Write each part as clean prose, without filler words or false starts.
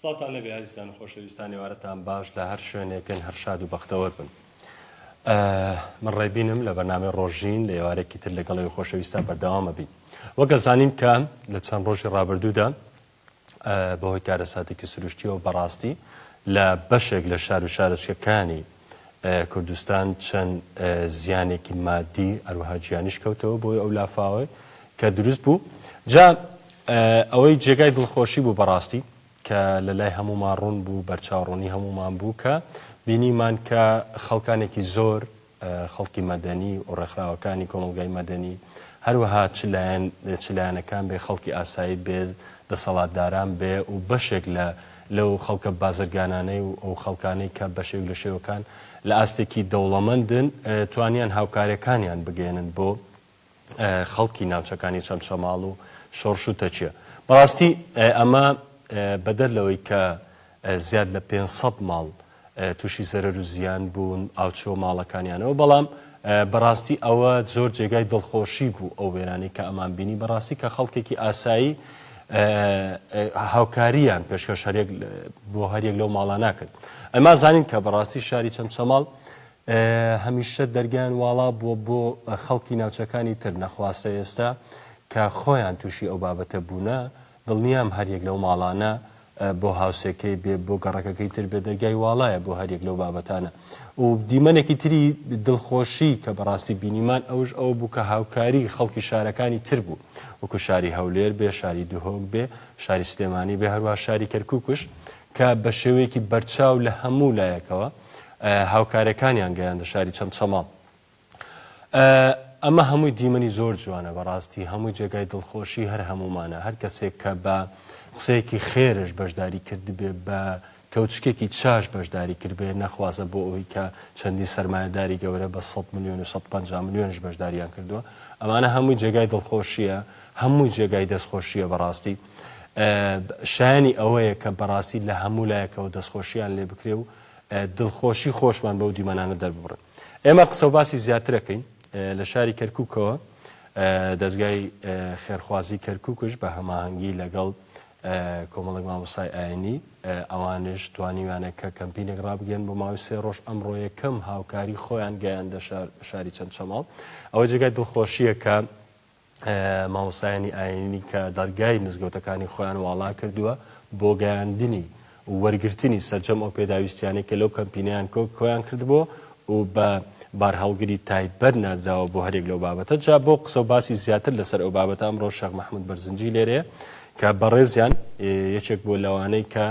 سڵاوتان لێبێ ئازیزان و خۆشەویستان ئێوارەتان باش لە هەر شوێنێکن هەر شاد و بەختەوەر بن من ڕێبینم لە بەرنامەی ڕۆژین لە ئێوارێکی تر لەگەڵ ئێوەی خۆشەویستا بەردەوامە بین وەک ئەزانین کە لە چەند ڕۆژی ڕابردوودا بەهۆی کارەساتێکی سروشتیەوە بەڕاستی لە بەشێک لە شار و شارۆچکەکانی کوردستان چەند زیانێکی مادی هەروەها گیانیش کەوتەوە بۆی ئەو لافاوەی کە دروست بوو جا ئەوەی جێگای دڵخۆشی بوو بەڕاستی کە لە لای هەموومان ڕوون بوو بەرچاوڕوونی هەموومان بوو کە بینیمان کە خەڵکانێکی زۆر خەڵکی مەدەنی و ڕێکخراوەکانی کۆمەڵگای مەدەنی، هەروەها چ لایەن چ لایەنەکان بێ، خەڵکی ئاسایی بێ، دەسەڵاتداران بێ و بەشێک لە لەو خەڵکە بازرگانانەی و ئەو خەڵکانەی کە بە شێوەیەک لە شێوەکان لە ئاستێکی دەوڵەمەندن توانیان هاوکاریەکانیان بگەیەنن بۆ خەڵکی ناوچەکانی چەمچەماڵ و شۆڕش و تەکیە. بەڕاستی ئەمە بەدەر لەوەی کە زیاد لە 500 ماڵ تووشی زەرەر و زیان بوون ئاوچووە ماڵەکانیانەوە بەڵام بەڕاستی ئەوە زۆر جێگای دڵخۆشی بوو ئەو وێنانەی کە ئەمان بینی بەڕاستی کە خەڵکێکی ئاسایی هاوکاریان پێشکەش هەرێک بۆ هەریەک لەو ماڵانە کرد ئەما زانین کە بەڕاستی شاری چەمچەماڵ هەمیشە دەرگایان واڵا بووە بۆ خەڵکی ناوچەکانی تر، نەخواستە ئێستا کە خۆیان تووشی ئەو بابەتە بوونە، دڵنیام هەریەک لەو ماڵانە بۆ هاوسێکەی بێ، بۆ گەڕەکەکەی تر بێ، دەرگای واڵایە بۆ هەریەک لەو بابەتانە. و دیمەنێکی تری دڵخۆشی کە بەڕاستی بینیمان ئەوش ئەوە بوو کە هاوکاری خەڵکی شارەکانی تر بوو، وەکو شاری هەولێر بێ، شاری دهۆک بێ، شاری سلێمانی بێ، هەروەها شاری کەرکوکش کە بە شێوەیەکی بەرچاو لە هەموو لایەکەوە هاوکارەکانیان گەیاندە شاری چەمچەماڵ. ئەمە هەمووی دیمەنی زۆر جوانە بەڕاستی هەمووی جێگای دڵخۆشی هەر هەموومانە هەر کەسێک کە بە قسەیەکی خێرش بەشداری کردبێ بە کەوچکێکی چاش بەشداری کردبێ نەخوازە بۆ ئەوەی کە چەندین سەرمایەداری گەورە بە 100 ملیۆن و 150 ملیۆنش بەشداریان کردووە ئەمانە هەمووی جێگای دڵخۆشیە هەمووی جێگای دەستخۆشیە بەڕاستی شایانی ئەوەیە کە بەڕاستی لە هەموو لایەکەوە دەستخۆشیان لێ بکرێ و دڵخۆشی خۆشمان بەو دیمەنانە دەرببڕین. ئێمە قسە و باسی زیاتر ئەکەین لە شاری کەرکوکەوە دەزگای خێرخوازی کەرکوکش بە هەماهەنگی لەگەڵ کۆمەڵێک مامۆستای ئاینی ئەوانش توانیویانە کە کەمپینێک ڕابگەن بۆ ماوەی سێ ڕۆژ ئەمڕۆ یەکەم هاوکاری خۆیان گەیاندە شاری چەمچەماڵ ئەوە جێگای دڵخۆشیە کە مامۆستایانی ئایینی کە دەرگای مزگەوتەکانی خۆیان واڵا کردووە بۆ گەیاندنی و وەرگرتنی سەرجەم ئەو پێداویستیانەی کە لەو کەمپینەیان کۆ کۆیان کردبووە و بە بارهەڵگری تایبەت ناردراوە بۆ هەریەک لەو بابەتە جا بۆ قسە و باسی زیاتر لەسەر ئەو بابەتە ئەمڕۆ شێخ مەحمود بەرزنجی لێرەیە کە بەڕێزیان یەکێک بووە لەوانەی کە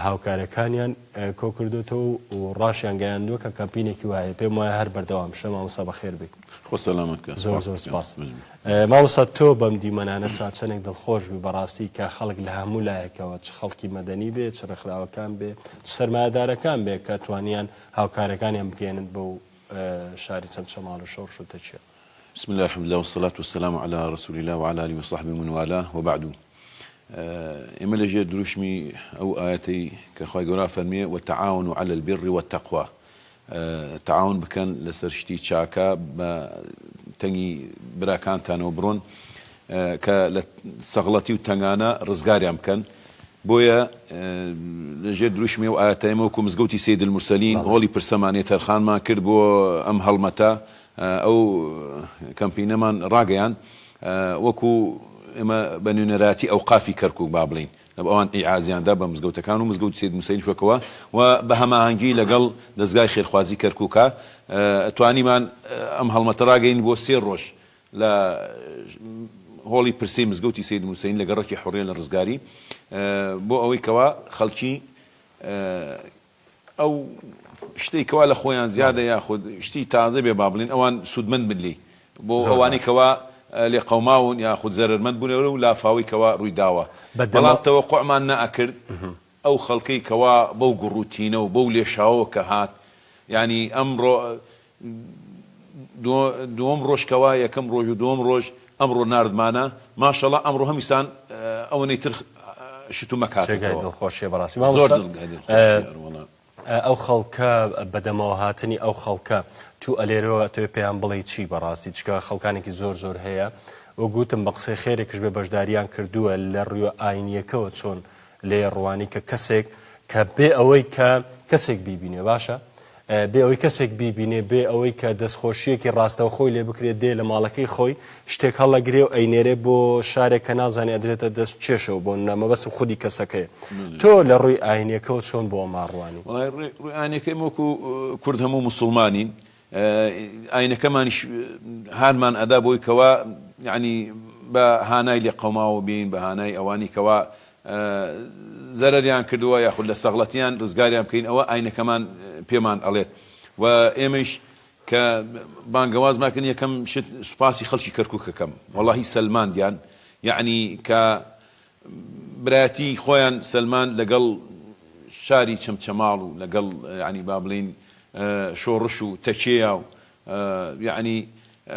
هاوکارەکانیان کۆکردۆتەوە و ڕاشیان گەیاندووە کە کەمپینێکی وایە پێم وایە هەر بەردەوام شە مامۆستا بەخێر بێی. خۆ سەلامەت کە زۆر زۆر سپاس مامۆستا تۆ بەم دیمەنانە تا چەندێک دڵخۆش بووی بەڕاستی کە خەڵک لە هەموو لایەکەوە چ خەڵکی مەدەنی بێ چ ڕێکخراوەکان بێ چ سەرمایەدارەکان بێ کە توانیان هاوکارەکانیان بگەیەنن بەو شاری چەمچەماڵ و شۆڕش و تەکیە. بسم اللە الحمد للە والصلاة والسلام علی رسول اللە وعلی آله وصحبه ومن والاه وبعد ئێمە لە ژێر دروشمی ئەو ئایەتەی کە خوای گەورە فەرمیێ وتعاونوا علی البر والتقوی تەعاون بکەن لەسەر شتی چاکە بە تەنگی براکانتانەوە بڕۆن کە لە سەغڵەتی و تەنگانە ڕزگاریان بکەن بۆیە لە ژێر دروشمی ئەو ئایەتە ئێمە وەکو مزگەوتی سید المرسلین هۆڵی پرسەمان تەرخانمان کرد بۆ ئەم هەڵمەتە ئەو کەمپینەمان ڕاگەیاند وەکو ئێمە بە نوێنەرایەتی ئەوقافی کەرکوک با بڵێین ئەوان ئیعازیان دا بە مزگەوتەکان و مزگەوتی سەید موسەینیش وەکەوە و بە هەماهەنگی لەگەڵ دەزگای خێرخوازی کەرکوکا توانیمان ئەم هەڵمەتە ڕاگەیەنین بۆ سێ ڕۆژ لە هۆڵی پرسەی مزگەوتی سەید موسەین لە گەڕەکی حوڕیە لە ڕزگاری بۆ ئەوەی کەوا خەڵکی ئەو شتەی کەوا لە خۆیان زیادە یاخود شتی تازە بێ با بڵێین ئەوان سوودمەند بن لێی بۆ ئەوانەی کەوا لێقەوماون یاخود زەرەرمەند بوونە لەو لافاوەی کەوا ڕووی داوە بەڵام تەوەقوعمان نەئەکرد ئەو خەڵکەی کەوا بەو گوڕوتینە و بەو لێشاوەوە کە هات یانی ئەمڕۆ دووەم ڕۆژ کەوا یەکەم ڕۆژ و دووەم ڕۆژ ئەمڕۆ ناردمانە ماشەڵا ئەمڕۆ هەمیسان ئەوەنەی تر شتومەک جێگای هاتۆتەوە دڵخۆشیە بەڕاستی زۆر مامۆستا دڵگای دڵخۆشیە ئەروەڵا. ئەو خەڵکە بەدەمەوە هاتنی ئەو خەڵکە تو ئەلێرەوە ئەتەوێ پێیان بڵێی چی بەڕاستی چکە خەڵکانێکی زۆر زۆر هەیە وەک وتم بە قسەی خێرێکش بێ بەشداریان کردووە لە ڕووە ئاینیەکەوە چۆن. لێ ڕوانی کە کەسێک کە بێ ئەوەی کە کەسێک بیبینێ باشە بێ ئەوەی کەسێک بیبینێ بێ ئەوەی کە دەستخۆشییەکی ڕاستەوخۆی لێ بکرێت دێ لە ماڵەکەی خۆی شتێک هەڵەگرێ و ئەینێرێ بۆ شارێک کە نازانێ ئەدرێتە دەست کێشەوە بۆ نمونە مەبەستم خودی کەسەکەیە تۆ لە ڕووی ئاینیەکەوە چۆن بۆ ئەمە ڕوانی؟ وەڵای ڕووی ئاینیەکە ئێمە وەکو کورد هەموو موسوڵمانین ئاینەکەمانیش هانمان ئەدا بۆی کەوا یانی بە هانای لێقەوماوە بێین بە هانای ئەوانی کەوا زەرەریان کردووە یاخود لە سەغڵەتیان ڕزگاریان بکەین ئەوە ئاینەکەمان پێمان ئەڵێت و ئێمەیش کە بانگەوازمان کردن یەکەم شت سوپاسی خەڵکی کەرکوک ئەکەم وەڵاهی سەلماندیان یەعنی کە برایەتی خۆیان سەلماند لەگەڵ شاری چەمچەماڵ و لەگەڵ یەعنی با بڵێین شۆڕش و تەکێیا و یەعنی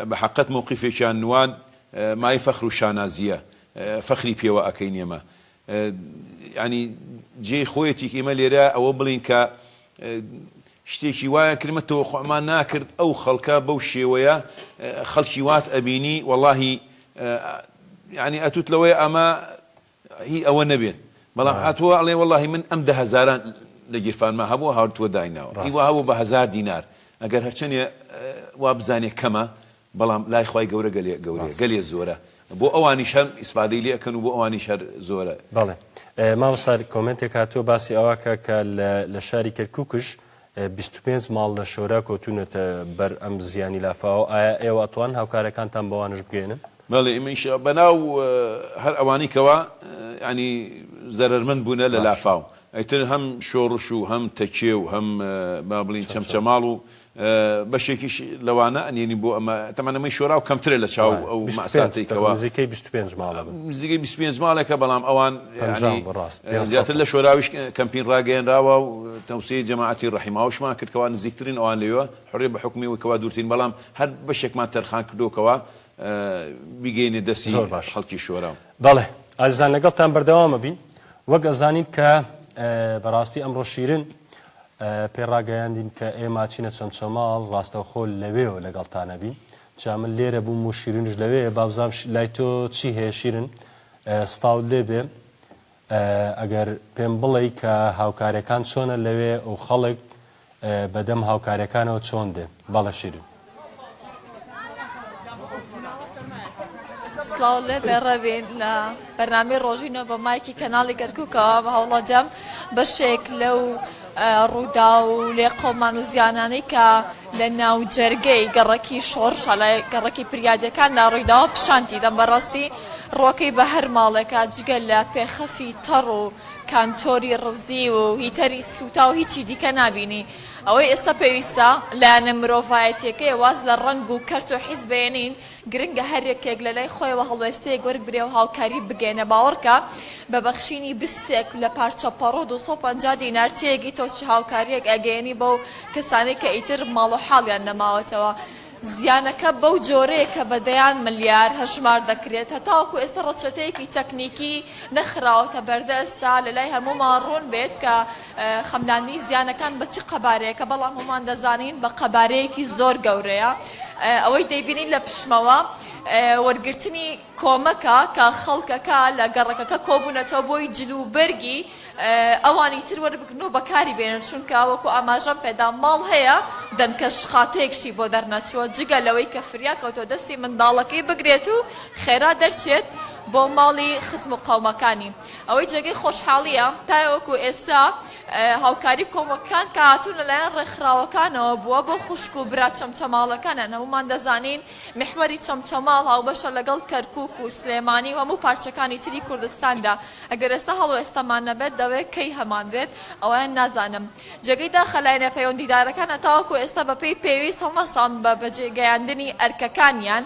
بە حەقەت مەوقیفێکیان نواند مایەی فەخر و شانازییە فەخری پێوە ئەکەین ئێمە یانی جێی خۆیەتی ئێمە لێرە ئەوە بڵین کە شتێکی وایان کرد مە تەوەقعمان ناکرد ئەو خەڵکە بەو شێوەیە خەڵکی وات ئەبینی وەڵاهی یعنی ئەتوت لەوەیە ئەمە هی ئەوە نەبێت بەڵام هاتووە ئەڵێ وەڵاهی من ئەم دە هەزاران لە گیرفانما هەبوو هاوتووە دایناوە هیوا هەبوو بە هەزار دینار ئەگەر هەرچەنێ وا بزانێ کەمە بەڵام لای خوای گەورە گەلێ گەورەیە گەلێ زۆرە بۆ ئەوانیش هەر ئیسفادەی لێ ئەکەن و بۆ ئەوانیش هەر زۆرە. بەڵێ مامۆستا کۆمێنتێک هاتووە باسی ئەوە کە کە لە شاری کەرکوکش 25 ماڵ لە شۆرا کەوتونەتە بەر ئەم زیانی لافاوە ئایا ئێوە ئەتوان هاوکارەکانتان بەوانش بگەێنن؟ بەڵێ ئێمە ئیشە بەناو هەر ئەوانەی کەوا یانی زەرەرمەند بوونە لە لافاو ئیتر هەم شۆڕش و هەم تەکێ و هەم با بڵین چەمچەماڵ و بەشێکیش لەوانە ئەنێرین بۆ ئەمە، تەبعەن ئەمەی شۆراو کەمترە لە چاو ئەو مەئساتەی کەوا. نزیکەی 25 ماڵە بن. نزیکەی 25 ماڵێکە، بەڵام ئەوان یانی زیاتر لە شۆراویش کەمپین ڕاگەیەنراوە و تەوسیەی جەماعەتی ڕەحیماوشمان کرد کەوا نزیکترین ئەوان لەوێوە، حوڕیە بە حوکمی ئەوەی کەوا دوورترین، بەڵام هەر بەشێکمان تەرخان کردووە کەوا بیگەینە دەستی خەڵکی شۆراو. بەڵێ ئازیزان لەگەڵتان بەردەوام ئەبین، وەک ئەزانین کە بەڕاستی ئەمڕۆ شیرن پێی ڕاگەیاندین کە ئێمە ئەچینە چەمچەماڵ، ڕاستەوخۆ لەوێوە لەگەڵتان ئەبین. جا من لێرە بووم و شیرینیش لەوێیە، با بزانم لای تۆ چی هەیە شیرن؟ سڵاوت لێ بێ. ئەگەر پێم بڵێی کە هاوکارییەکان چۆنە لەوێ و خەڵک بەدەم هاوکارییەکانەوە چۆن دێ؟ بەڵێ شیرین. سڵاو لێبێ ڕەوین لە بەرنامەی ڕۆژینە بە مایکی کەناڵی کەرکووکەوە بە هەوڵەدەم بەشێک لەو ڕوودا و لێقەومان و زیانانەی کە لە ناو جەرگەی گەڕەکی شۆڕشە لە گەڕەکی پریادەکاندا ڕوویداوە پیشانتی دەم بەڕاستی ڕۆکەی بە هەر ماڵێکە جگە لە پێخەفی تەڕ و کانتۆری ڕزی و هیتەری سووتا و هیچی دیکە نابینی ئەوەی ئێستا پێویستە لایەنە مرۆڤایەتیەکەیە واز لە ڕەنگ و کەرت و حیزب بێنین، گرنگە هەر یەکێک لە لای خۆیەوە هەڵوێستەیەک وەربگرێ و هاوکاری بگەیەنێ، باوەڕکە بە بەخشینی بستێک لە پارچە پەڕۆ 250 دینار تێیەگەی تۆ چ هاوکاریەک ئەگەیەنی بەو کەسانەی کە ئیتر ماڵ و حاڵیان نەماوەتەوە. زیانەکە بەو جۆرەیە کە بە دەیان ملیار هەژمار دەکرێت، هەتاوەکو ئێستا ڕەچەتەیەکی تەکنیکی نەخراوەتە بەردەست تا لەلای هەموومان ڕوون بێت کە خەملاندنی زیانەکان بە چ قەبارەیەکە، بەڵام هەموومان دەزانین بە قەبارەیەکی زۆر گەورەیە. ئەوەی دەیبینین لە پشتمەوە وەرگرتنی کۆمەکە کە خەڵکەکە لە گەڕەکەکە کۆبوونەتەوە بۆی جل و بەرگی ئەوانی تر وەربگرن و بەکاری بێنن، چونکە وەکو ئاماژەم پێدا ماڵ هەیە دەنکە شقاتەیەکشی بۆ دەرنەچووە، جگە لەوەی کە فریا کەوتووە دەستی منداڵەکەی بگرێت و خێرا دەرچێت بۆ ماڵی خزم و قەومەکانی. ئەوەی جێگەی خۆشحاڵییە تاوەکو ئێستا هاوکاری کۆمەکان کە هاتوون لەلایەن ڕێکخراوەکانەوە بووە بۆ خوشک و برا چەمچەماڵەکانیان، هەموومان دەزانین میحوەری چەمچەماڵ هاوبەشە لەگەڵ کەرکوک و سلێمانی و هەموو پارچەکانی تری کوردستاندا، ئەگەر ئێستا هەڵوێستەمان نەبێت دەوێ کەی هەمان بێت ئەوەیان نازانم. جێگەی داخە لایەنە پەیوەندیدارەکان هەتاوەکو ئێستا بەپێی پێویست هەڵنەسان بە بەجێ گەیاندنی ئەرکەکانیان.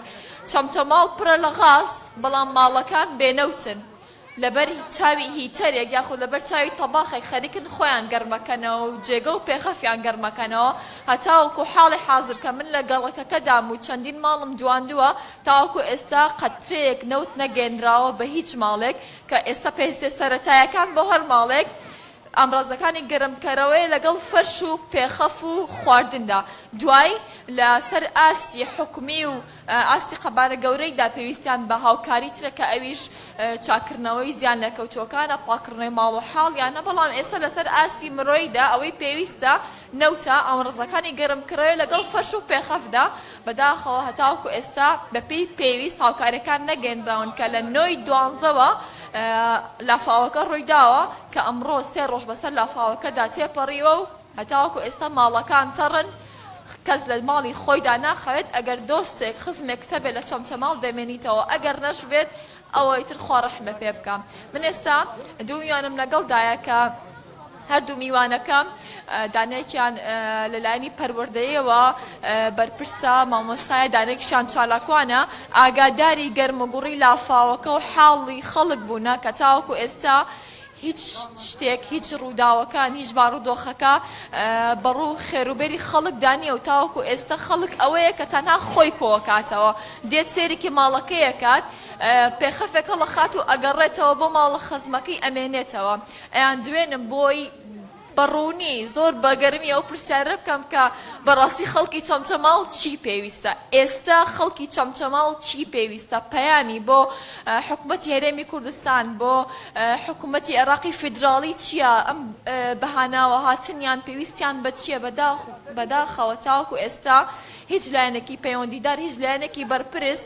چەمچەماڵ پرە لە غاز بەڵام ماڵەکان بێ نەوتن. لەبەر چاوی هیتەرێک یاخود لەبەر چاوی تەباخێک خەریکن خۆیان گەرمەکەنەوە و جێگە و پێخەفیان گەرمەکەنەوە هەتاوەکو حاڵی حازر کە من لە گەڕەکەکەدام و چەندین ماڵم دواندووە تاوەکو ئێستا قەترەیەک نەوت نەگەیەنراوە بە هیچ ماڵێک کە ئێستا پێویستیە سەرەتایەکان بۆ هەر ماڵێک. ئامرازەکانی گەرمکەرەوەیە لەگەڵ فەرش و پێخەف و خواردندا دوای لە سەر ئاستی حکومی و ئاستی قەبارە گەورەیدا پێویستیان بە هاوکاری ترە کە ئەویش چاککردنەوەی زیان لێکەوتووەکانە، پاککردنەوەی ماڵ و حاڵیانە، بەڵام ئێستا لەسەر ئاستی مرۆیدا ئەوەی پێویستە نەوتە، ئامرازەکانی گەرمکەرەوەیە لەگەڵ فەرش و پێخەفدا، بەداخەوە هەتاوەکو ئێستا بەپێی پێویست هاوکاریەکان نەگەیەنراون کە لە نۆی دوانزەوە لافاوەکە ڕوویداوە کە ئەمڕۆ سێ ڕۆژ بەسەر لافاوەکەدا تێپەڕیوە و هەتاوەکو ئێستا ماڵەکان تەڕن، کەس لە ماڵی خۆیدا ناخەوێت، ئەگەر دۆستێک، خزمێکت هەبێت لە چەمچەماڵ دەمێنیتەوە، ئەگەر نەشبێت ئەوە ئیتر خوا ڕەحمە پێ بکا. من ئێستا دوو میوانم لەگەڵدایە کە هەردوو میوانەکەم دانەیەکیان لە لایەنی پەروەردەیەوە بەرپرسە، مامۆستایە، دانەیەکیشیان چالاکوانە، ئاگاداری گەرموگوڕی لافاوەکە و حاڵی خەڵک بوونە کە تاوەکو ئێستا هیچ شتێک، هیچ ڕووداوەکان، هیچ بارودۆخەکە بەڕوو خێروبێری خەڵکدا نییە و تاوەکو ئێستا خەڵک ئەوەیە کە تەنها خۆی کۆکاتەوە، دێت سەیرێکی ماڵەکەی ئەکات، پێخەفێک هەڵەخات و ئەگەڕێتەوە بۆ ماڵە خزمەکەی ئەمێنێتەوە. ئەیاندوێنم بۆی بە ڕوونی زۆر بە گەرمی ئەو پرسیارە بکەم کە بەڕاستی خەڵکی چەمچەماڵ چی پێویستە؟ ئێستا خەڵکی چەمچەماڵ چی پێویستە؟ پەیامی بۆ حکومەتی هەرێمی کوردستان، بۆ حکومەتی عێراقی فیدراڵی چییە؟ ئەم بەهاناوە هاتنیان پێویستیان بە چییە؟ بەداخەوە تاوەکو ئێستا هیچ لایەنێکی پەیوەندیدار، هیچ لایەنێکی بەرپرس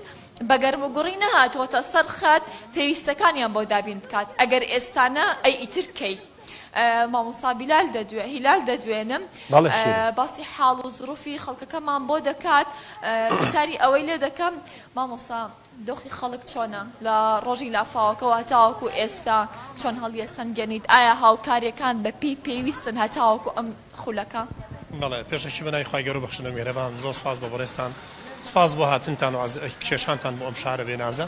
بە گەرموگوڕی نەهاتووەتە سەر خەت پێویستەکانیان بۆ دابین بکات. ئەگەر ئێستا نا، ئەی ئیتر کەی؟ مامۆستا بیلال دەدوێ هیلال دەدوێنم بەڵێ شیرین. باسی حاڵ و زروفی خەڵکەکەمان بۆ دەکات پرسیاری ئەوەی لێ دەکەم مامۆستا دۆخی خەڵک چۆنە لە ڕۆژی لافاوەکەوە هەتاوەکو ئێستا چۆن هەڵیەسەنگێنیت ئایا هاوکاریەکان بە پێی پێویستن هەتاوەکو ئەم خولەکە؟ بەڵێ پێشەکی بەناوی خوای گەورە بەخشندە میهرەبان زۆر سوپاس بۆ بەڕێزتان سوپاس بۆ هاتنتان و کێشانتان بۆ ئەم شارە بێنازە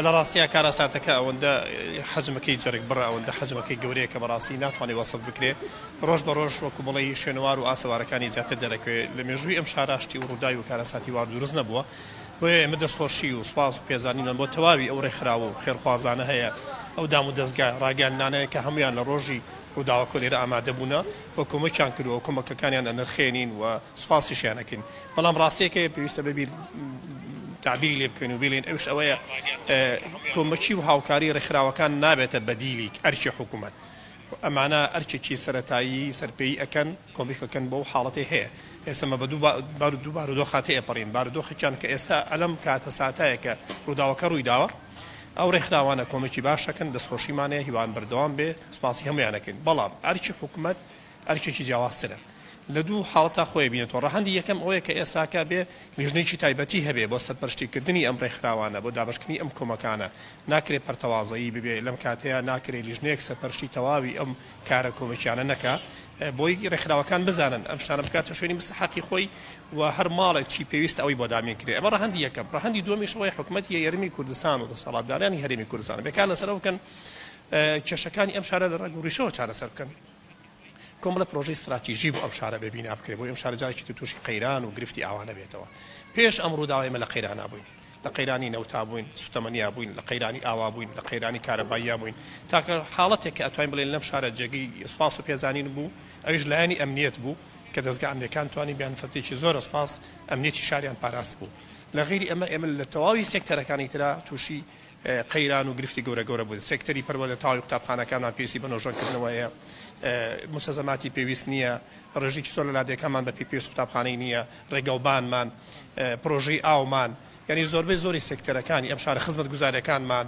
لە ڕاستیا کارەساتەکە ئەوەندە حەجمەکەی جەرگ بڕە ئەوەندە حەجمەکەی گەورەیە کە بەڕاستی ناتوانێ وەسف بکرێ ڕۆژ بە ڕۆژ وەکو بڵێی شوێنەوار و ئاسەوارەکانی زیاتر دەرەکەوێ لە مێژووی ئەم شارە شتی و ڕووداوی و کارەساتی وا دروست نەبووە بۆیە ئێمە دەستخۆشی و سوپاس و پێزانینمان بۆ تەواوی ئەو ڕێکخراو و خێرخوازانە هەیە ئەو دام و دەزگا ڕاگەیاندنانەیە کە هەموویان لە ڕۆژی ڕووداوەکە لێرە ئامادە بوونە و کۆمەکیان کردووە و کۆمەکەکانیان ئەنرخێنین و سوپاسیشیان ئەکەین بەڵام ڕاستیەک هەیە پێویستە بەبیر تەعبیری لێ بکەین و بیڵێین ئەویش ئەوەیە کۆمەکی و هاوکاری ڕێکخراوەکان نابێتە بەدیلی ئەرکی حکوومەت ئەمانە ئەرکێکی سەرەتایی سەرپێیی ئەکەن کۆمەک ئەکەن بەو حاڵەتەی هەیە ئێستا مە بە دوو دوو بارودۆخا تێئەپەڕین بارودۆخێکیان کە ئێستا ئەلەم کاتە ساتایە کە ڕووداوەکە ڕوویداوە ئەو ڕێکخراوانە کۆمەکی باش ئەکەن دەستخۆشیمان هەیە هیوان بەردەوام بێ سوپاسی هەموویان ئەکەین بەڵام ئەرکی حکومەت ئەرکێکی جیاوازترە لە دوو حاڵەتا خۆی بینێتەوە ڕەهەندی یەکەم ئەوەیە کە ئێستاکە بێ لیژنەیەکی تایبەتی هەبێ بۆ سەرپەرشتیکردنی ئەم ڕێکخراوانە بۆ دابەشکردنی ئەم کۆمەکانە ناکرێ پەرتەوازەیی ببێ لەم کاتەیا ناکرێ لیژنەیەک سەرپەرشتی تەواوی ئەم کارە کۆمەکیانە نەکا بۆی ڕێکخراوەکان بزانن ئەم شتانە بکاتە شوێنی مستحەقی خۆی و هەر ماڵێک چی پێویستە ئەوەی بۆ دابین کرێ ئەمە ڕەهەندی یەکەم ڕەهەندی دووەمیش ئەوەیە حکومەتی هەرێمی کوردستان و دەسەڵاتدارانی هەرێمی کوردستان بێ کار لەسەر ئەوە بکەن کێشەکانی ئەم شارە لە ڕەگ و ڕیشەوە چارەسەر بکەن کۆمەڵە پرۆژەی ستراتیژی بۆ ئەم شارە بێ بینا بکرێ بۆی ئەم شارە جارێکی تر تووشی قەیران و گرفتی ئاوا نەبێتەوە پێش ئەم ڕووداوە ئێمە لە قەیرانا بووین لە قەیرانی نەوتا بووین، سوتەمەنیا بووین، لە قەیرانی ئاوا بووین، لە قەیرانی کارەباییا بووین. تاکە حاڵەتێک کە ئەتوانین بڵێین لەم شارە جێگەی سوپاس و پێزانین بوو، ئەویش لایەنی ئەمنیەت بوو کە دەزگا ئەمنیەکان توانیبیان فەترێکی زۆرە سوپاس ئەمنیەتی شاریان پاراستبوو. لە غەیری ئەمە ئێمە لە تەواوی سێکتەرەکانی ترا تووشی قەیران و گرفتی گەورە گەورە بووین. سێکتەری پەروەردە تەواوی قوتابخانەکانمان پێویستی بە نۆژەنکردنەوە هەیە، موستەلزەماتی پێویست نییە، ڕێژەیەکی زۆر لە لادێکانمان بە پێی پێویست قوتابخانەی نییە، ڕێگەوبانمان، پرۆژەی ئاومان، یانی زۆربەی زۆری سێکتەرەکانی ئەم شارە، خزمەتگوزارییەکانمان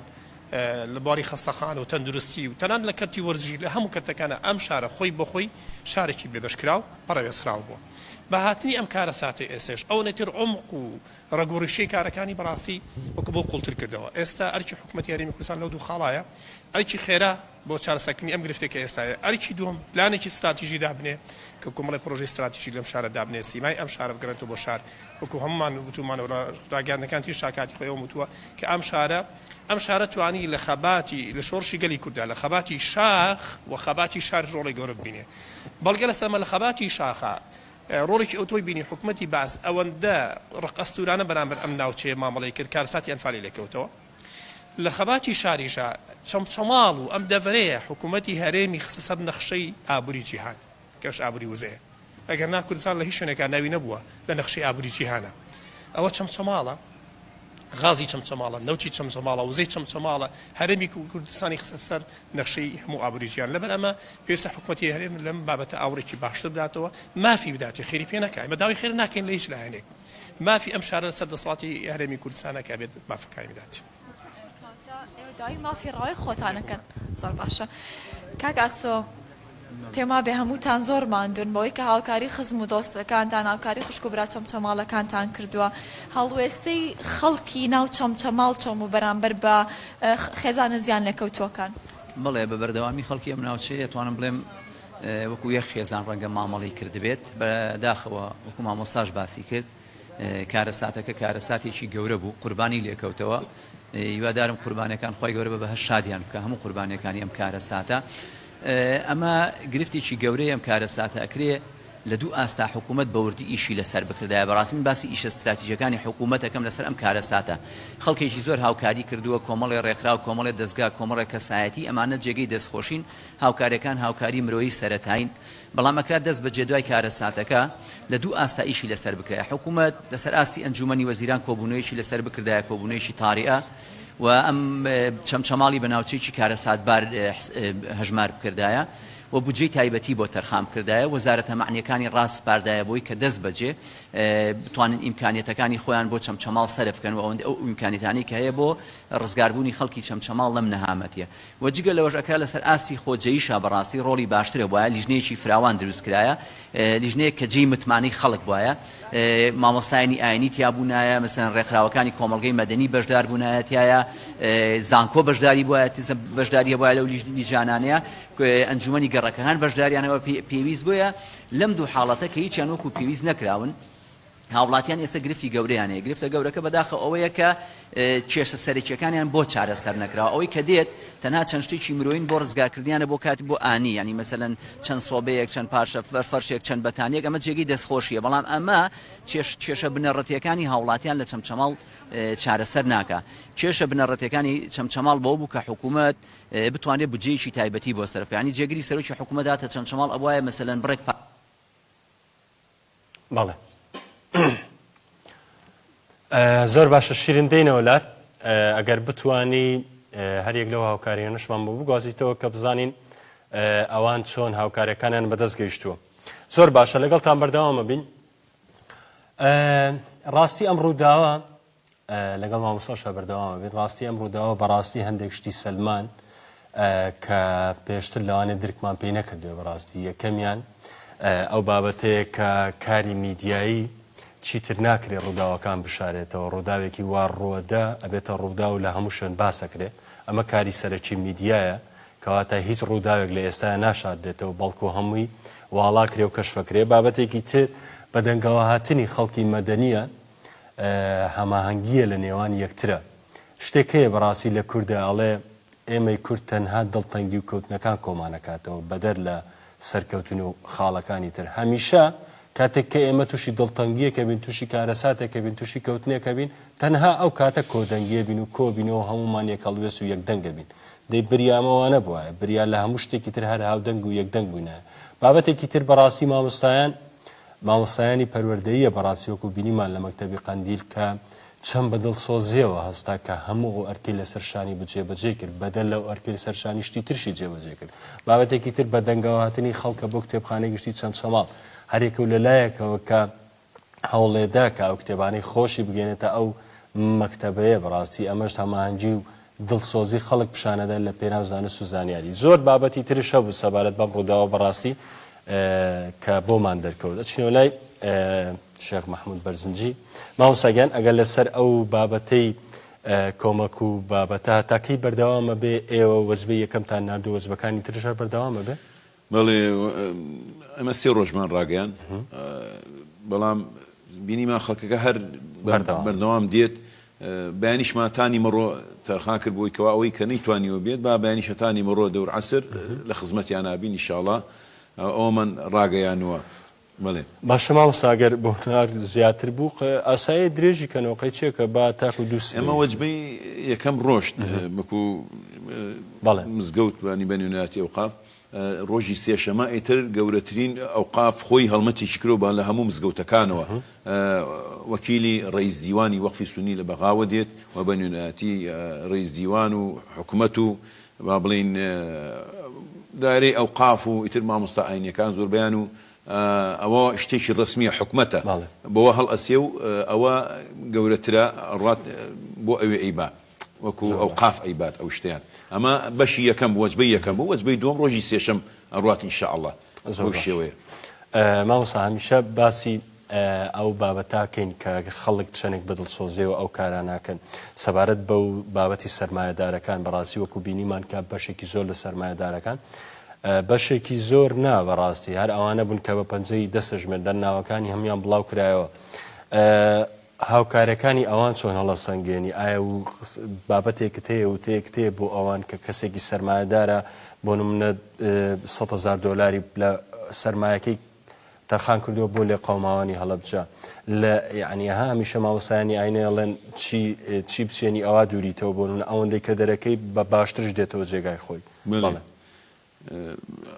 لە بواری خەستەخانە و تەندروستی و تەنانەت لە کەرتی وەرزشی لە هەموو کەرتەکانا ئەم شارە خۆی بۆ خۆی شارێکی بێبەشکراو پەڕەوێزخراو بووە. بە هاتنی ئەم کارەساتەی ئێستەش ئەوەنەی تر عومق و ڕەگ و ڕیشەی کارەکانی بەڕاستی وەکو بۆ قوڵتر کردەوە. ئێستا ئەرکی حکومەتی هەرێمی کوردستان لەو دوو خاڵایە، ئەرکی خێرا بۆ چارەسەرکردنی ئەم گرفتەی کە ئێستا هەیە، ئەرکی دووەم پلانێکی ستراتیژی دابنێ کە کۆمەڵێک پرۆژەی ستراتیژی لەم شارە دابنێ، سیمای ئەم شارە بگەڕێنێتەوە بۆ شار، وەکو هەموومان وتوومانە و ڕاگەیاندنەکان تیش تا کاتی خۆی ئەوەم وتووە کە ئەم شارە ئەم شارە توانی لە خەباتی لە شۆڕشی گەلی کورددا لە خەباتی شاخ و خەباتی شاریش ڕۆڵی گەورە ببینێ. بەڵگە لەسەر ئەمە لە خەباتی شاخا ڕۆڵێکی ئەوتۆی بینی، حکومەتی بەعس ئەوەندە ڕقئەستوورانە بەرامبەر ئەم ناوچەیە مامەڵەی کرد، کارەساتی ئەنفالی لێکەوتەوە. لە خەباتی شاریشا. چەمچەماڵ و ئەم دەڤەرەیە حکوومەتی هەرێمی خستە سەر نەخشەی ئابووری جیهان کەش ئابووری وزەیە. ئەگەر نا کوردستان لە هیچ شوێنێکا ناوی نەبووە لە نەخشەی ئابووری جیهانا. ئەوە چەمچەماڵە، غازی چەمچەماڵە، نەوتی چەمچەماڵە، وزەی چەمچەماڵە، هەرێمی کوردستانی خستە سەر نەخشەی هەموو ئابووری جیهان. لەبەر ئەمە پێویستە حکومەتی هەرێم لەم بابەتە ئاوڕێکی باشتر بداتەوە، مافی بداتێ، خێری پێ نەکا. ئێمە داوای خێر ناکەین لە هیچ لایەنێک. مافی ئەم شارە لەسەر دەسەڵاتی هەرێمی کوردستانە کە ئەبێت مافەکانی بداتێ. کەواتە ئێوە داوای مافی ڕەوای خۆتان ئەکەن. زۆر باشە کاک ئاسۆ پێم وابێ هەمووتان زۆر ماندوون بەوەی کە هاوکاری خزم و دۆستەکانتان هاوکاری خوشک و برا چەمچەماڵەکانتان کردووە هەڵوێستەی خەڵکی ناو چەمچەماڵ چۆن بوو بەرامبەر بە خێزانە زیان لێکەوتووەکان؟ بەڵێ بە بەردەوامی خەڵکی ئەم ناوچەیە توانم بڵێم وەکو یەک خێزان ڕەنگە مامەڵەی کردبێت بە داخەوە وەکو مامۆستاش باسی کرد کارەساتەکە کارەساتێکی گەورە بوو قوربانی لێکەوتەوە هیوادارم قوربانەکان خوای گەورە بە بەهەشت شادیان بکە هەموو قوربانیەکانی ئەم کارەساتە ئەمە گرفتێکی گەورەی ئەم کارەساتە ئەکرێ لە دوو ئاستا حکوومەت بەوردی ئیشی لەسەر بکردایە بەڕاستی من باسی ئیشە ستراتیژەکانی حکوومەتەکەم لەسەر ئەم کارەساتە خەڵکێکی زۆر هاوکاری کردووە کۆمەڵێ ڕێکخراو کۆمەڵێ دەستگا کۆمەڵێ کەسایەتی ئەمانە جێگەی دەستخۆشین هاوکاریەکان هاوکاری مرۆیی سەرەتایین، بەڵام ئەکرا دەست بەجێ دوای کارەساتەکە لە دوو ئاستا ئیشی لەسەر بکرایە، حکومەت لەسەر ئاستی ئەنجومەنی وەزیران کۆبوونەوەیەکی لەسەر بکردایە کۆبوونەوەیەکی تاریئە و ئەم چەمچەماڵی بە ناوچەیەکی کارەساتبار هەژمار بکردایە و بودجەی تایبەتی بۆ تەرخان بکردایە، وەزارەتە مەعنیەکانی ڕاسپاردایە بۆی کە دەست بەجێ بتوانن ئیمکانیەتەکانی خۆیان بۆ چەمچەماڵ سەرف بکەن و ئەوەندە ئەو ئیمکانیەتانەی کە هەیە بۆ ڕزگاربوونی خەڵکی چەمچەماڵ لەم نەهامەتیە. وە جگە لەوەش ئەکرا لەسەر ئاستی خۆجێیشا بەڕاستی ڕۆڵی باشتر هەبوایە لیژنەیەکی فراوان دروست کرایە لیژنەیەک کە جێی متمانەی خەڵک بوایە مامۆستایانی ئاینی تیا بوونایە مەسەلەن ڕێکخراوەکانی کۆمەڵگەی مەدەنی بەشدار بوونایە تیایا زانکۆ بەشداری بوایە بەشداری هەبوایە لەو لیژانانەیە ئەنجومەنی گەڕەکەکان بەشداریان هەبوایە پێویست بۆیە لەم دوو حاڵەتە کە هیچیان وەکو پێویست نەکراون هاوڵاتیان ئێستا گرفتی گەورەیان هەیە، گرفتە گەورەکە بەداخەوە ئەوەیە کە کێشە سەرەکیەکانیان بۆ چارەسەر نەکراوە، ئەوەی کە دێت تەنها چەند شتێکی مرۆیین بۆ ڕزگارکردنیانە بۆ کات بۆ ئانی، یانی مەسەلەن چەند سۆبەیەک، چەند پارچە فەرشێک، چەند بەتانیەک، ئەمە جێگەی دەستخۆشیە، بەڵام ئەمە کێشە بنەڕەتیەکانی هاوڵاتیان لە چەمچەماڵ چارەسەر ناکا. کێشە بنەڕەتیەکانی چەمچەماڵ بەوە بوو کە حکوومەت بتوانێت بودجەیەکی تایبەتی بۆ سەرف بکا، یانی جێگری سەرۆکی حکوومەت هاتە چەمچەماڵ ئەبوایە مەسەلەن بڕێک بەڵێ زۆر باشە شیرن دێینەوە لات ئەگەر بتانی هەریەک لەو هاوکاریانشمان بۆ بگوازیتەوە کە بزانین ئەوان چۆن هاوکارەکانیان بەدەست گەیشتووە زۆر باشە لەگەڵتان بەردەوامە بین ڕاستی ئەم ڕووداوە لەگەڵ مامۆستاشا بەردەوام ئەبین، ڕاستی ئەم ڕووداوە بەڕاستی هەندێک شتی سەلماند کە پێشتر لەوانەیە درکمان پێی نەکردوێ بەڕاستی یەکەمیان ئەو بابەتەیە کە کاری میدیایی چیتر ناکرێ ڕووداوەکان بشارێتەوە ڕووداوێکی وا ڕووەدە ئەبێتە ڕووداو لە هەموو شوێن باسەکرێ ئەمە کاری سەرەکی میدیایە کەواتە هیچ ڕووداوێک لە ئێستایا ناشاردرێتەوە بەڵکو هەمووی واڵا کرێ و کەشفەکرێ بابەتێکی تر بەدەنگەوەهاتنی خەڵکی مەدەنیە هەماهەنگییە لە نێوان یەکترە. شتێک هەیە بەڕاستی لە کوردا ئەڵێ ئێمەی کورد تەنها دڵتەنگی و کەوتنەکان کۆمانەکاتەوە بەدەر لە سەرکەوتن و خاڵەکانی تر. هەمیشە کاتێک کە ئێمە توشی دڵتەنگییەکە بین، توشی کارەساتێکە بین، توشی کەوتنێکە بین، تەنها ئەو کاتە کۆدەنگییە بین و کۆبینەوە هەموومان یەکهەڵوێست و یەکدەنگە بین. دەی بریا ئەمە وانەبوایە، بریا لە هەموو شتێکی تر هەر هاودەنگ و یەکدەنگ بووینایە. بابەتێکی تر بەڕاستی مامۆستایان مامۆستایانی پەروەردەییە بەڕاستی وەکو بینیمان لە مەکتەبی قەندیل کە چەند بە دڵسۆزیەوە هەستا کە هەموو ئەو ئەرکەی لەسەر شانی بوو جێبەجێی کرد بەدەر لەو ئەرکەی لەسەر شانی شتی ترشی جێبەجێ کرد بابەتێکی تر بەدەنگەوەهاتنی خەڵکە بۆ کتێبخانەی گشتی چەمچەماڵ هەریەکەو لەلایەکەوە کە هەوڵێدا کە ئەو کتێبانەی خۆشی بگەێنێتە ئەو مەکتەبەیە بەڕاستی ئەمەش هەماهەنگی و دڵسۆزی خەڵک پیشانەدەن لە پێناو زانست و زانیاری. زۆر بابەتی ترش هەبوو سەبارەت بەم ڕووداوە بەڕاستی کە بۆمان دەرکەوت. ئەچینەوە لای شێخ مەحمود بەرزنجی. مامۆستا گیان ئەگەر لەسەر ئەو بابەتەی کۆمەک و بابەتە هەتا کەی بەردەوامە بێ ئێوە وەجبەی یەکەمتان ناردوو وەجبەکانی ترش هەر بەردەوامە بێ؟ بەڵێ ئێمە سێ ڕۆژمان ڕاگەیاند بەڵام بینیمان خەڵکەکە هەر بەردەوام دێت بەیانیشمان تا نیمەڕۆ تەرخان کرد بۆی کەوا ئەوەی کە نەیتوانیوە بێت با بەیانیش هەتا نیمەڕۆ دەور عەسر لە خزمەتیانا بین ئیشاڵا ئەوەمان ڕاگەیانووە. بەڵێ. باشە مامۆستا گەر بۆ نار زیاتر بوو ئاسایە درێژی کەنەوە قەی چێکە با تاکو دوو سبەی. ئێمە وەجبەی یەکەم ڕۆشت وەکو. مزگەوت بانی بە نوێنەرایەتی ئەوقاف ڕۆژی سێشەمە ئیتر گەورەترین ئەوقاف خۆی هەڵمەتێکی کرۆ بە لە هەموو مزگەوتەکانەوە وەکیلی ڕەئیس دیوانی وەقفی سوننی لە بەغاوە دێت و بە نوێنەرایەتی ڕەئیس دیوان و حکومەت و با بڵێین دایرەی ئەوقاف و ئیتر مامۆستا ئاینیەکان زۆربەیان و ئەوە شتێکی ڕەسمیە حکومەتە بەوە هەڵئەسێ و ئەوە گەورەترە ئەڕوات بۆ ئەوێ ئەیبا وەکو ئەوقاف ئەیبات ئەو شتەیان ئەمە بەشی یەکەم بوو وەجبەی یەکەم بوو وەجبەی دووەم ڕۆژی سێشەم ئەڕوات ان شاء اللە بەو شێوەیە. مامۆستا هەمیشە باسی ئەو بابەتە کەین کە خەڵک چەندێک بە دڵسۆزیەوە ئەو کارانە ئەکەن سەبارەت بەو بابەتی سەرمایەدارەکان بەڕاستی وەکو بینیمان کە بەشێکی زۆر لە سەرمایەدارەکان بەشێکی زۆر نا بەڕاستی هەر ئەوانە بوون کە بە پەنجەی دەسەژمێردان ناوەکانی هەموان بڵاو کرایەوە هاوکارەکانی ئەوان چۆن هەڵەسەنگێنی؟ ئایا و بابەتێکت هەیە وتەیەکت هەیە بۆ ئەوان کە کەسێکی سەرمایەدارە بۆ نمونە 100 هەزار دۆلاری لە سەرمایەکەی تەرخان کردووە بۆ لێقەوماوانی هەڵەبجە لە یعنی ها هەمیشە مامۆستایانی ئاینە ئەڵێن چی چی بچێنی ئەوا دووریتەوە بۆ نمونە ئەوەندەی کە دەرەکەی بە باشترش دێتەوە جێگای خۆی بەڵێ.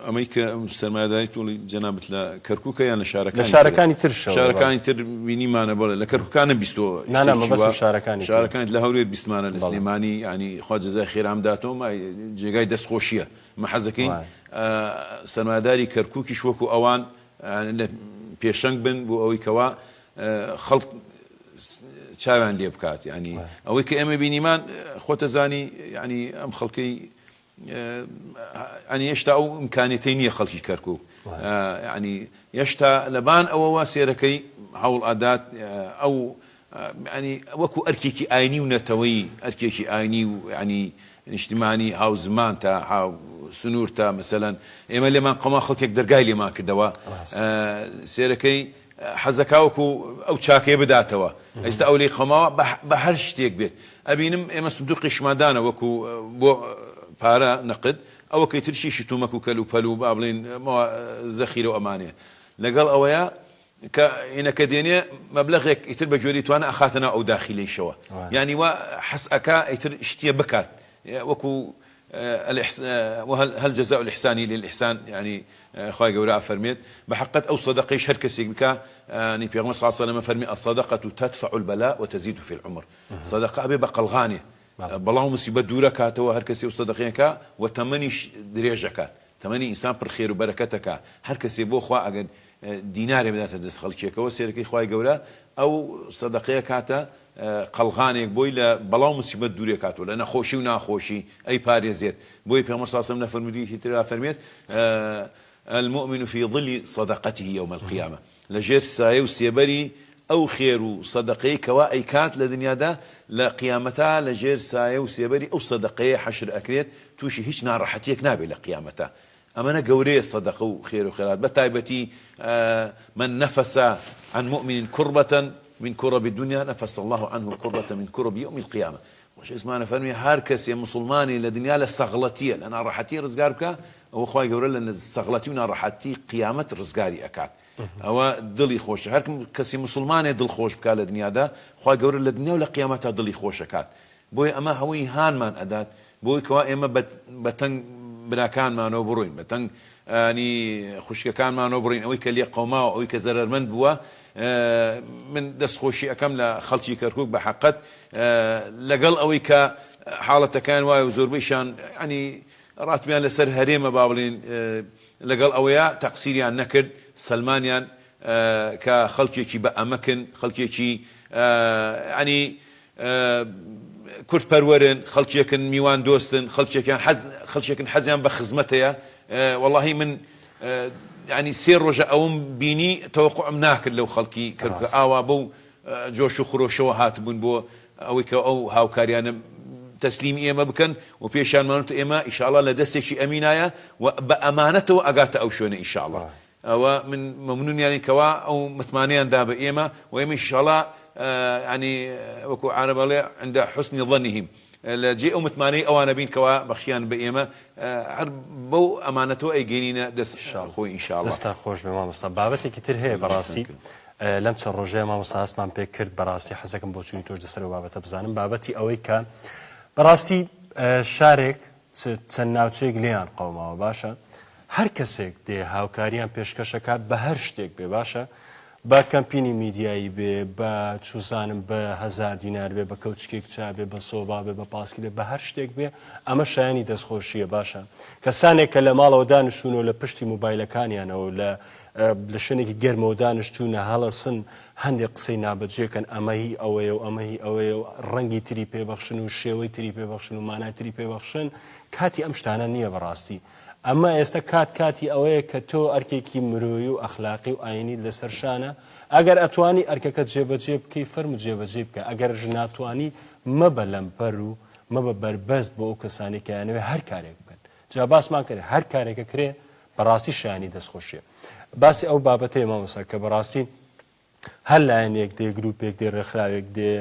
ئەمەی کە سەرمایەداری تۆڵی جەنابت لە کەرکوکە یان لە شارەکانی لە شارەکانی ترشەوە شارەکانی تر بینیمانە بەڵێ لە کەرکوکانە بیستۆ نا نا مەبەستم شارەکانی تر شارەکانی لە هەولێر بیستمانە لە سلێمانی یانی خوا جەزای خێران بداتەوە ما جێگای دەستخۆشیە مە حەزەکەین سەرمایەداری کەرکوکیش وەکو ئەوان لە پێشەنگ بن بۆ ئەوەی کەوا خەڵک چاویان لێ بکات یعنی ئەوەی کە ئێمە بینیمان خۆتەزانی یعنی ئەم خەڵکەی یانی هێشتا ئەو ئیمکانیەتەی نییە خەڵکی کەرکوک یانی هێشتا لەبان ئەوەوە سێرەکەی هەوڵ ئەدات ئەو ینی وەکو ئەرکێکی ئاینی و نەتەوەیی ئەرکێکی ئاینی و ینی نیشتیمانی هاوزمان تا هاو سنوور تا مەسەلەن ئێمە لێمان قەما خەڵکێک دەرگای لێمان کردەوە سێرەکەی حەزەکا وەکو ئەو چاکەیە بداتەوە ئێستا ئەو لێی قەوماوە بە هەر شتێک بێت ئەبینم ئێمە سندوقێکشمان دانا وەکو بۆ پارە نەقد ئەوەکەی ترشی شتومەک و کەل و پەل و با بڵێین زەخیرە و ئەمانەیە لەگەڵ ئەوەیە کە هینەکە دێنێ مەبلەغێک ئیتر بە گوێرەی توانا ئەخاتە ناو ئەو داخیلەیشەوە یانی وا حەز ئەکا ئیتر شتێ بکات وەکو وهل جزاء الاحسان الا الاحسان یانی خوای گەورە ئەفەرمێت بەحەقەت ئەو سەدەقەیش هەر کەسێک بکا یانی پێغەمبەر صلی اللە علیه و سلم فەرمی الصدقە تدفع البلاء وتزید فی العمر سەدەقە ئەبێ بە قەڵغانێ بەڵا و موسیبەت دوورە کاتەوە هەر کەسێ ئەو سەدەقەیە کا وە تەمەنیش درێژ ئەکات تەمەنی ئینسان پڕ خێر و بەرەکەت ئەکا هەر کەسێ بۆ خوا ئەگەر دینارێ بداتە دەست خەڵکێکەوە سێرەکەی خوای گەورە ئەو سەدەقەیە کاتە قەڵغانێک بۆی لە بەڵا و موسیبەت دوورێ کاتەوە لە نەخۆشی و ناخۆشی ئەی پارێزێت بۆیە پێغەمبەر صلی اللە علیە وسلم لە فەرموودەیەکی ترا فەرمێت المؤمن فی ظل صدقته یوم القیامە لە ژێر سایە و سێبەری ئەو خێر و سەدەقەی کەوا ئەیکات لە دنیادا لە قیامەتا لە ژێر سایە و سێبەری ئەو سەدەقەیە حەشر ئەکرێت تووشی هیچ ناڕەحەتیەک نابێت لە قیامەتا ئەمەنە گەورەیە سەدەقە و خێر و خێرات بە تایبەتی من نفس عن مؤمن کربة من کرب الدنیا نفس اللە عنه کربة من کرب یوم القیامە خۆشەویستمان ئەفەرموێ هەر کەسێ موسڵمانێ لە دنیا لە سەغڵەتیە لە ناڕەحەتی ڕزگار بکا ئەوە خوای گەورە لە سەغڵەتی و ناڕەحەتی قیامەت ڕزگاری ئەکات ئەوە دڵی خۆشە هەر کەسی موسڵمانێ دڵ خۆش بکا لە دنیادا خوای گەورە لە دنیا و لە قیامەتا دڵی خۆش ئەکات بۆیە ئەمە هەوەی هانمان ئەدات بۆی کەوا ئێمە بە تەنگ براکانمانەوە بڕۆین بە تەنگ ینی خوشکەکانمانەوە بڕین ئەوەی کە لێ قەوماوە ئەوەی کە زەرەرمەند بووە من دەست خۆشی ئەکەم لە خەڵکی کەرکک بە حەقەت لەگەڵ ئەوەی کە حاڵەتەکان وایە و زۆربەیشان ینی ڕاتبیان لەسەر هەرێمە با بڵێین لەگەڵ ئەوەیە تەقسیریان نەکرد سەلمانیان کە خەڵکێکی بە ئەمەکن خەڵکێکی ینی کورد پەروەرن خەڵکێکن میوان دۆستن خەڵکێکیان حەز خەڵکێکن حەزیان بە خزمەتەیە وەڵاهی من ینی سێ ڕۆژە ئەوم بینی تەوەقعم ناکرد لەو خەڵکی کەرکوکە ئاوا بەو جۆش و خرۆشەوە هاتبوون بۆ ئەوەی کە ئەو هاوکاریانە تەسلیمی ئێمە بکەن و پێشیان مانوتە ئێمە ئیشاڵا لە دەستێکی ئەمینایە و بە ئەمانەتەوە ئەگاتە ئەو شوێنە ئیشاڵا ئەوە من مەمنونیانین کەوا ئەو متمانەیان دا بە ئێمە و ئێمەیش ئیشاڵا یانی وەکو عارەب ئەڵێ عند حسن ظنهم لە جێی ئەو متمانەی ئەوانە بین کەوا بەخشیان بە ئێمە هەر بەو ئەمانەتەوە ئەیگەینینە دەست خۆی ئینشاڵا. دەستتان خۆش بێ مامۆستا بابەتێکی تر هەیە بەڕاستی لەم چەند ڕۆژەیە مامۆستا هەستمان پێ کرد بەڕاستی حەزەکەم بۆچوونی تۆش لەسەر ئەو بابەتە بزانم بابەتی ئەوەی کە بەڕاستی شارێک. چەند ناوچەیەک لێیان قەوماوە باشە هەر کەسێک دێ هاوکاریان پێشکەشەکات بە هەر شتێک بێ باشە بە کەمپینی میدیایی بێ بە چوزانم بە هەزار دینار بێ بە کەوچکێک چا بێ بە سۆبا بێ بە پاسکیلێ بە هەر شتێک بێ ئەمە شایانی دەستخۆشییە باشە کەسانێک کە لە ماڵەوە دانیشتوون و لە پشتی موبایلەکانیانەوە لە لە شوێنێکی گەرمەوە دانیشتوونە هەڵەسن هەندێک قسەی نابەجێ کەن ئەمە هی ئەوەیە و ئەمە هی ئەوەیە و ڕەنگی تری پێبەخشن و شێوەی تری پێبەخشن و مانای تری پێبەخشن کاتی ئەم شتانە نییە بەڕاستی ئەمە ئێستا کات کاتی ئەوەیە کە تۆ ئەرکێکی مرۆیی و ئەخلاقی و ئاینیت لەسەر شانە، ئەگەر ئەتوانی ئەرکەکە جێبەجێ بکەی فەرموو جێبەجێی بکە، ئەگەرش ناتوانی مەبە لەمپەر و مەبە بەربەست بۆ ئەو کەسانەی کە ئەیانەوێ هەر کارێک بکەن. جا باسمان کرد هەر کارێک ئەکرێ بەڕاستی شایانی دەستخۆشیە. باسی ئەو بابەتەیە مامۆستا کە بەڕاستی هەر لایەنێک دێ گروپێک دێ ڕێکخراوێک دێ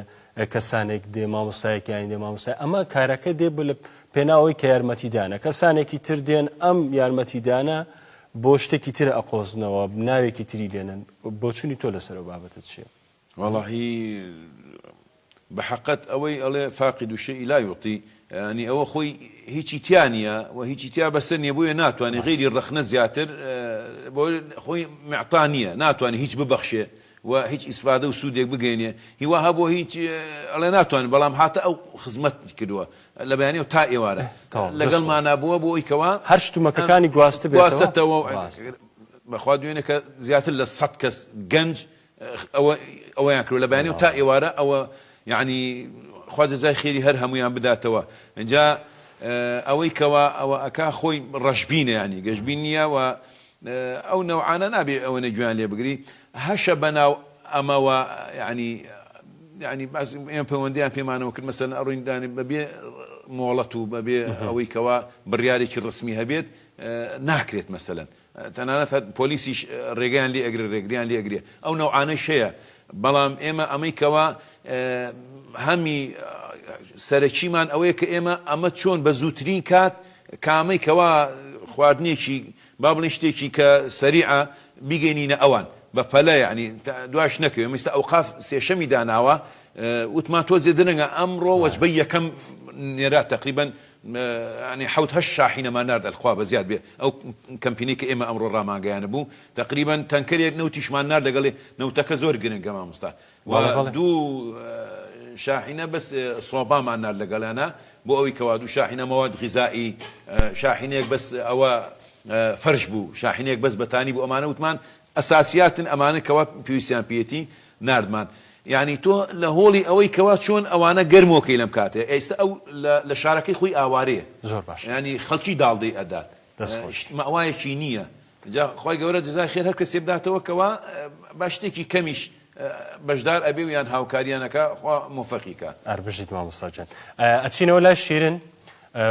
کەسانێک دێ مامۆستایەکی ئاین دێ مامۆستای ئەمە کارەکە دێ بۆ لە پێناوەی کە یارمەتیدانە کەسانێکی تر دێن ئەم یارمەتیدانە بۆ شتێکی تر ئەقۆزنەوە ناوێکی تری لێنن بۆچوونی تۆ لەسەر ئەو بابەتە چییە؟ وەڵاهی بە حەقت ئەوەی ئەڵێ فاقد الشیء لا یعطی یانی ئەوە خۆی هیچی تیا نییە و هیچی تیا بەسەر نییە بۆیە ناتوانێ غەیری ڕەخنە زیاتر بۆ خۆی معطا نییە ناتوانێ هیچ ببەخشێ و هیچ ئیسفادە و سوودێک بگەینێ هیوا هەبووە هیچ ئەڵێ ناتوانێ بەڵام هاتە ئەو خزمەت کردووە لە بەیانیەوە تا ئێوارە لەگەڵمانا بووە بۆ ئەوی کەوا هەر شتومەکەکانی گواستبێتەوە گواستەتەوە بەخوا دوێنێ کە زیاتر لە سەد کەس گەنج ئەوە ئەوەیان کردوە لە بەیانیەوە تا ئێوارە ئەوە یەعنی خوا جەزای خێری هەر هەموویان بداتەوە ئینجا ئەوەی کەوا ئەوە ئەکا خۆی ڕەشبینە یانی گەشبین نییە و ئەو نەوعانە نابێ ئەوەنە گوێیان لێ بگری هەشە بەناو ئەمەوە یعنی یعنی باس ئێمە پەیوەندیان پێمانەوە کرد مەسەلەن ئەڕۆین دانێ بەبێ مۆڵەت و بەبێ ئەوەی کەوا بڕیارێکی ڕەسمی هەبێت ناکرێت مەسەلەن تەنانەت هەر پۆلیسیش ڕێگەیان لێ ئەگرێ ڕێگریان لێ ئەگرێ ئەو نەوعانەش هەیە بەڵام ئێمە ئەمەی کەوا هەمی سەرەکیمان ئەوەیە کە ئێمە ئەمە چۆن بە زووترین کات کامەی کەوا خواردنێکی با بڵێن شتێکی کە سەریعە بیگەینینە ئەوان بە پەلە یعنی دواش نەکەوێ مستە ئەوقاف سێشەمی داناوە وتمان تۆزێ درەنگە ئەمڕۆ وەجبەی یەکەم نێرا تقریبا یانی حەوت هەشت شاحینەمان نارد الخوا بەزیاد بێ ئەو کەمپینەی کە ئێمە ئەمڕۆ ڕامانگەیانبوو تەقریبەن تەنکەرێک نەوتیشمان نارد لەگەڵێ نەوتەکە زۆر گرنگە مامۆستا و دوو شاحینە بەس سۆبامان نارد لەگەڵیانە بۆ ئەوەی کەوا دوو شاحینە مەواد غیزائی شاحینەیەک بەس ئەوە فەرش بوو شاحینەیەک بەس بەتانی بوو ئەمانە وتمان ئەساسیاتن ئەمانە کەوا پێویستیان پێیەتی ناردمان یانی تۆ لە هۆڵی ئەوەی کەوا چۆن ئەوانە گەرمۆکەی لەم کاتەیە ئێستا ئەو لە لە شارەکەی خۆی ئاوارەیە زۆر باش یانی خەڵکی داڵدەی ئەدات دەست خۆش. مەئوایەکی نییە جا خوای گەورە جزای خێر هەر کەسێ بداتەوە کەوا با شتێکی کەمیش بەشدار ئەبێ و یان هاوکاریان ئەکا خوا مۆفەقی کا. ئەر بژیت مامۆستا گیان. ئەچینەوە لای شیرن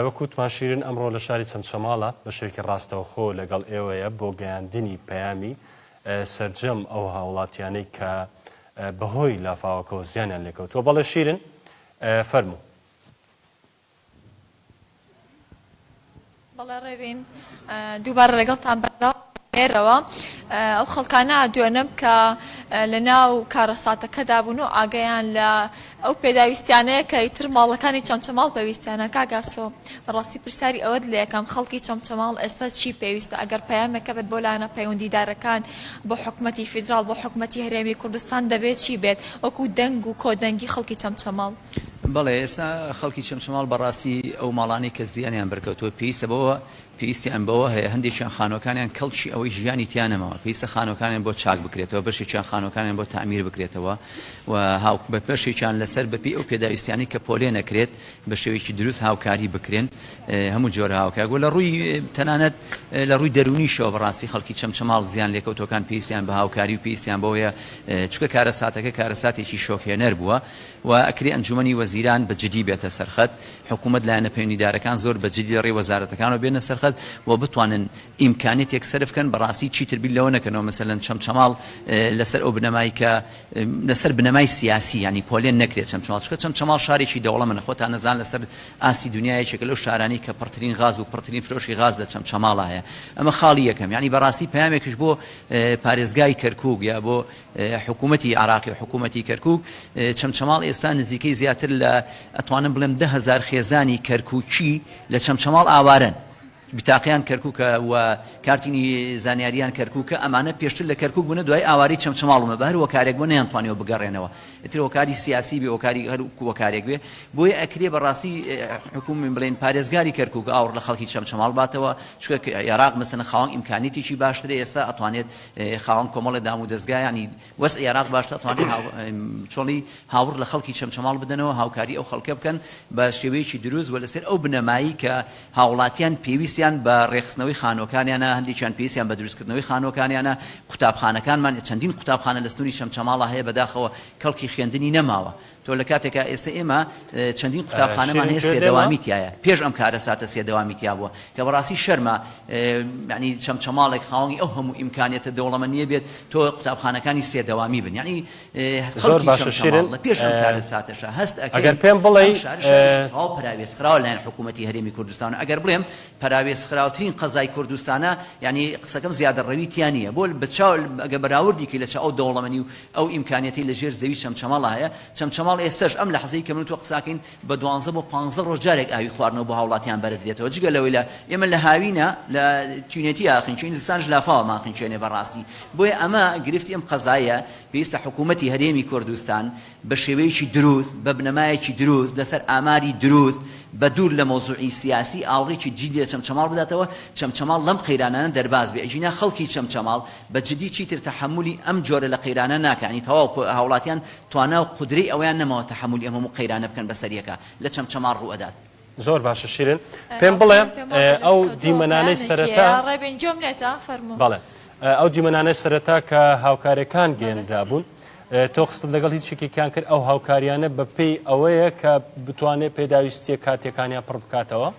وەک وتمان شیرن ئەمڕۆ لە شاری چەمچەماڵە بە شێوەیەکی ڕاستەوخۆ لەگەڵ ئێوەیە بۆ گەیاندنی پەیامی سەرجەم ئەو هاوڵاتیانەی کە بەهۆی لافاوەکەوە زیانیان لێکەوتووە. بەڵێ شیرن فەرموو. بەڵێ ڕێبین دووبارە لەگەڵتان بەردەوام لێرەوە ئەو خەڵکانە دوێنم کە لە ناو کارەساتەکەدا بوون و ئاگەیان لە ئەو پێداویستیانەیە کە ئیتر ماڵەکانی چەمچەماڵ پێویستیانە کاک ئاسۆ بەڕاستی پرسیاری ئەوەت لێ ئەکەم خەڵکی چەمچەماڵ ئێستا چی پێویستە ئەگەر پەیامێک هەبێت بۆ لایەنە پەیوەندیدارەکان بۆ حکومەتی فیدراڵ بۆ حکومەتی هەرێمی کوردستان دەبێت چی بێت وەکو دەنگ و کۆدەنگی خەڵکی چەمچەماڵ؟ بەڵێ ئێستا خەڵکی چەمچەماڵ بەڕاستی ئەو ماڵانەی کە زیانیان بەرکەوتووە پێویستە بەوە پێویستیان بەوە هەیە هەندێکیان خانووەکانیان کەڵکی ئەوەی ژیانی تیا نەماوە پێویستە خانووەکانیان بۆ چاک بکرێتەوە بەشێکیان خانووەکانیان بۆ تەعمیر بکرێتەوە و هاو بە بەشێکیان لەسەر بەپێی ئەو پێداویستیانەی کە پۆلێن ئەکرێت بە شێوەیەکی دروست هاوکاری بکرێن هەموو جۆرە هاوکاریەک و لە ڕووی تەنانەت لە ڕووی دەروونیشەوە بەڕاستی خەڵکی چەمچەماڵ زیان لێکەوتووەکان پێویستیان بە هاوکاری و پێویستیان بەوەیە چونکە کارەساتەکە کارەساتێکی شۆکهێنەر بووە و ئەکرێ ئەنجومەنی وەزیران بە جدی بێتە سەرخەت، حکومەت لایەنە پەیوەندیدارەکان زۆر بە جدی لە ڕێی وەزارەتەکانەوە بێنە سەرخەت و بتوانن ئیمکانیەتێک سەرف کەن بەڕاستی چیتر بیر لەوە نەکەنەوە مەسەلەن چەمچەماڵ لەسەر ئەو بنەمای کە لەسەر بنەمای سیاسی یانی پۆلێن نەکرێت چەمچەماڵ چونکە چەمچەماڵ شارێکی دەوڵەمەنە خۆتان ئەزان لەسەر ئاستی دنیا یەکێکە لەو شارانەی کە پڕترین غاز و پڕترین فرۆشی غاز لە چەمچەماڵا هەیە ئەمە خاڵی یەکەم یانی بەڕاستی پەیامێکیش بۆ پارێزگای کەرکوک یا بۆ حکوومەتی عراقی و حکوومەتی کەرکوک چەمچەماڵ ئێستا نزیکەی زیاتر لە. لە ئەتوانم بڵێم 10000 خێزانی کەرکوکی لە چەمچەماڵ ئاوارەن بیتاقەیان کەرکوکە و کارتی زانیاریان کەرکوکە ئەمانە پێشتر لە کەرکوک بوونە دوای ئاوارەی چەمچەماڵ بوونە بە هەر هۆکارێک بووە نەیانتوانیوە بگەڕێنەوە ئیتر هۆکاری سیاسی بێ هۆکاری هەر هۆکارێک بێ بۆیە ئەکرێ بەڕاستی حکومی بڵێن پارێزگاری کەرکوک ئاوڕ لە خەڵکی چەمچەماڵ باتەوە چونکە عێراق مەسەلەن خاوەن ئیمکانیتێکی باشترە ئێستا ئەتوانێت خاوەن کۆمەڵێ دام و دەزگا یانی وەزعی عێراق باشترە ئەتوانێت چۆڵی هاوڕ لە خەڵکی چەمچەماڵ بدەنەوە هاوکاری ئەو خەڵکە بکەن بە شێوەیەکی دروست و لەسەر ئەو بنەمایی کە هاوڵاتیان پێویستیان بە ڕێکخستنەوەی خانووەکانیانە هەندێکیان پێویستیان بە دروستکردنەوەی خانووەکانیانە قوتابخانەکانمان چەندین قوتابخانە لە سنووری چەمچەماڵا هەیە بەداخەوە کەڵکی خوێندنی نەماوە تۆ لە کاتێکا ئێستە ئێمە چەندین قوتابخانەمان هەیە سێ دەوامی تیایە پێش ئەم کارەساتە سێ دەوامی تیا بووە کە بەڕاستی شەرمە یعنی چەمچەماڵێک خاوەنی ئەو هەموو ئیمکانیەتە دەوڵەمەندیە بێت تۆ قوتابخانەکانی سێ دەوامی بن یعنی زۆر خەڵکی باشە شیرن چەمچەماڵ لە پێش ئەم کارەساتەشا هەست ئەکەین ئەگەر پێم ئەم بڵێی شارە شارێکی تەواو پەراوێزخراوە لەلایەن حکوومەتی هەرێمی کوردستان و ئەگەر بڵێم پەراوێزخراوترین قەزای کوردستانە یعنی قسەکەم زیادەڕەوی تیا نییە بۆ بە چاو ئەگەر بەراوردی کەی لە چاو ئەو دەوڵەمەنی و ئەو ئیمکانیەتەی لە ژێر زەوی چەمچەماڵا هەیە، چەمچەماڵ ئێستەش ئەم لەحزەی کە من و تۆ قساکەین بە دوانزە بۆ پانزە ڕۆژ جارێک ئاوی خواردنەوە بۆ هاوڵاتیان بەرەدرێتەوە، جگە لەوەی لە ئێمە لە هاوینە لە تینێتی ئاخنچێین زستانش لافاومان خنچێنێ بەڕاستی، بۆیە ئەمە گرفتی ئەم قەزایە، پێویستە حکوومەتی هەرێمی کوردستان بە شێوەیەکی دروست، بە بنەمایەکی دروست، لەسەر ئاماری دروست، بە دوور لە مەوزوعی سیاسی ئاوڕێکی جیدی لە چەمچەماڵ بداتەوە، چەمچەماڵ لەم قەیرانانە دەرباز بێ، ئەگینا خەڵکی چەمچەماڵ بە جدی چیتر تەحەمولی ئەم جۆرە لە قەیرانە ناکا، یانی تەواو هاوڵاتیان توانا و قودرەی ئەوەیان نەماوە تەحەمولی ئەم هەموو قەیرانە بکەن بەسەر یەکا لە چەمچەماڵ ڕوو ئەدات. زۆر باشە شیرن پێم بڵێ ئەو دیمەنانەی سەرەتا ڕێبین گوێم لێتە فەرموو. بەڵێ ئەو دیمەنانەی سەرەتا کە هاوکارەکان گەیەنرابوون تۆ قسەت لەگەڵ هیچ یەکێکیان کرد ئەو هاوکاریانە بەپێی ئەوەیە کە بتوانێت پێداویستیە کاتیەکانیان پڕ بکاتەوە؟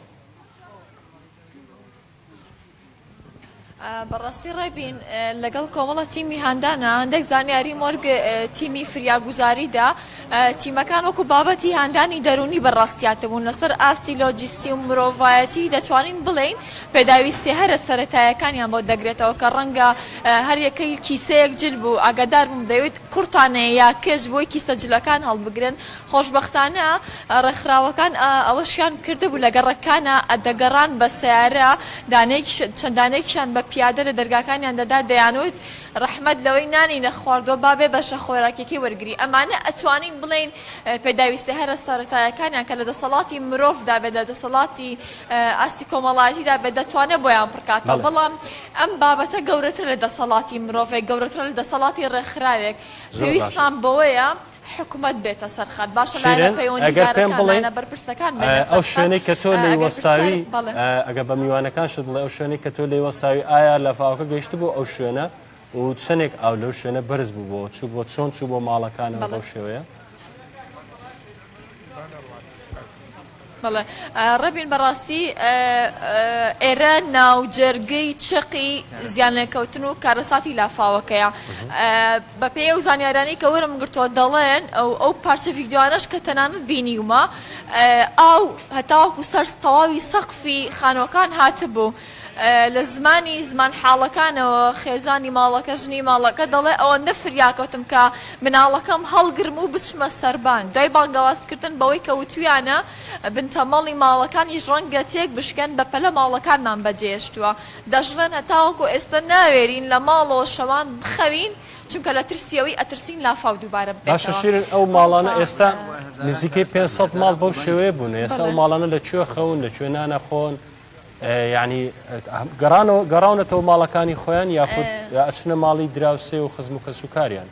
بەڕاستی ڕێبین لەگەڵ کۆمەڵە تیمی هاندانە هەندێک زانیاری مۆرگ تیمی فریاگوزاریدا تیمەکان وەکو بابەتی هاندانی دەرونی بەڕاستیاتە بوون لەسەر ئاستی لۆجیستی و مرۆڤایەتی دەتوانین بڵێین پێداویستی هەرە سەتایەکانیان بۆ دەگرێتەوە کە ڕەنگە هەر یەکەی کیسەیەک جل بوو ئاگادار بووم دەیوت کوڕتانەیە یا کچ بۆی کیسە جلەکان هەڵبگرن خۆشبەختانە ڕێکخراوەکان ئەوەشیان کردبوو لە گەڕەککانا دەگەڕان بە سەیارە دانەیەکیش چەند دانەیەکیشان بە پیادە لە دەرگاکانیان دەدا دەیانوت ڕەحمەت لەوەی نانی نەخواردووە با بێ بەشە خۆراکیەکەی وەرگری ئەمانە ئەتوانین بڵێین پێداویستیە هەرە سەرەتایەکانیان کە لە دەسەڵاتی مرۆڤدا بێت لە دەسەڵاتی ئاستی کۆمەڵایەتیدا بێت دەتوانێت بۆیان پڕکاتەوە بەڵام ئەم بابەتە گەورەترە لە دەسەڵاتی مرۆڤێک گەورەترە لە دەسەڵاتی ڕێکخراوێک پێویستمان بەوەیە حکومەت بێتە سەر خەت باشە لایەنە شیرین ئەگەر پێم پەیوەندیدارەکان بڵێی لایەنە بەرپرسەکان بێنە ئەو سەر خەت شوێنەی کە تۆ لێی ئەگەر وەستاوی پرسیارێک بەڵێ. ئەگەر بە میوانەکانشت بڵێ ئەو شوێنەی کە تۆ لێی وەستاوی ئایا لافاوەکە گەیشتبوو ئەو شوێنە و چەندێک ئاو لەو شوێنە بەرز بووبۆوە چوو بۆ چۆن چوو بۆ ماڵەکانەوە بەڵێ. بەو شێوەیە؟ بەڵێ ڕێبین بەڕاستی ئێرە ناوجەرگەی چەقی زیانلێکەوتن و کارەساتی لافاوەکەیە بەپێی ئەو زانیارانەی کە وەرم گرتووە دەڵێن ئەو ئەو پارچە ڤیدیۆانەش کە تەنانەت بینیومە ئاو هەتاوەکو سەر تەواوی سەقفی خانووەکان هاتبوو لە زمانی زمانحاڵەکانەوە خێزانی ماڵەکە ژنی ماڵەکە دەڵێ ئەوەندە فریاکەوتم کە مناڵەکەم هەڵگرم و بچمە سەربان دوای بانگەوازکردن بەوەی کە وتویانە بنتەمەڵی ماڵەکانیش ڕەنگە تێک بشکێن بەپەلە ماڵەکانمان بەجێهێشتووە دەشڵێن هەتاوەکو ئێستا ناوێرین لە ماڵەوە شەوان بخەوین چونکە لە ترسی ئەوەی ئەترسین لافاو دووبارە باشە ببێتەوە شیرین ئەو ماڵانە مامۆستا ئێستا نزیکەی 500 ماڵ بەو شێوەیە بوون ئێستا ئەو بەڵێ. ماڵانە لە کوێ خەون لە کوێ نانەخۆن یانی گەڕانەوە گەڕاونەتەوە ماڵەکانی خۆیان یاخود ئەچنە ماڵی دراوسێ و خزم و کەسوکاریان؟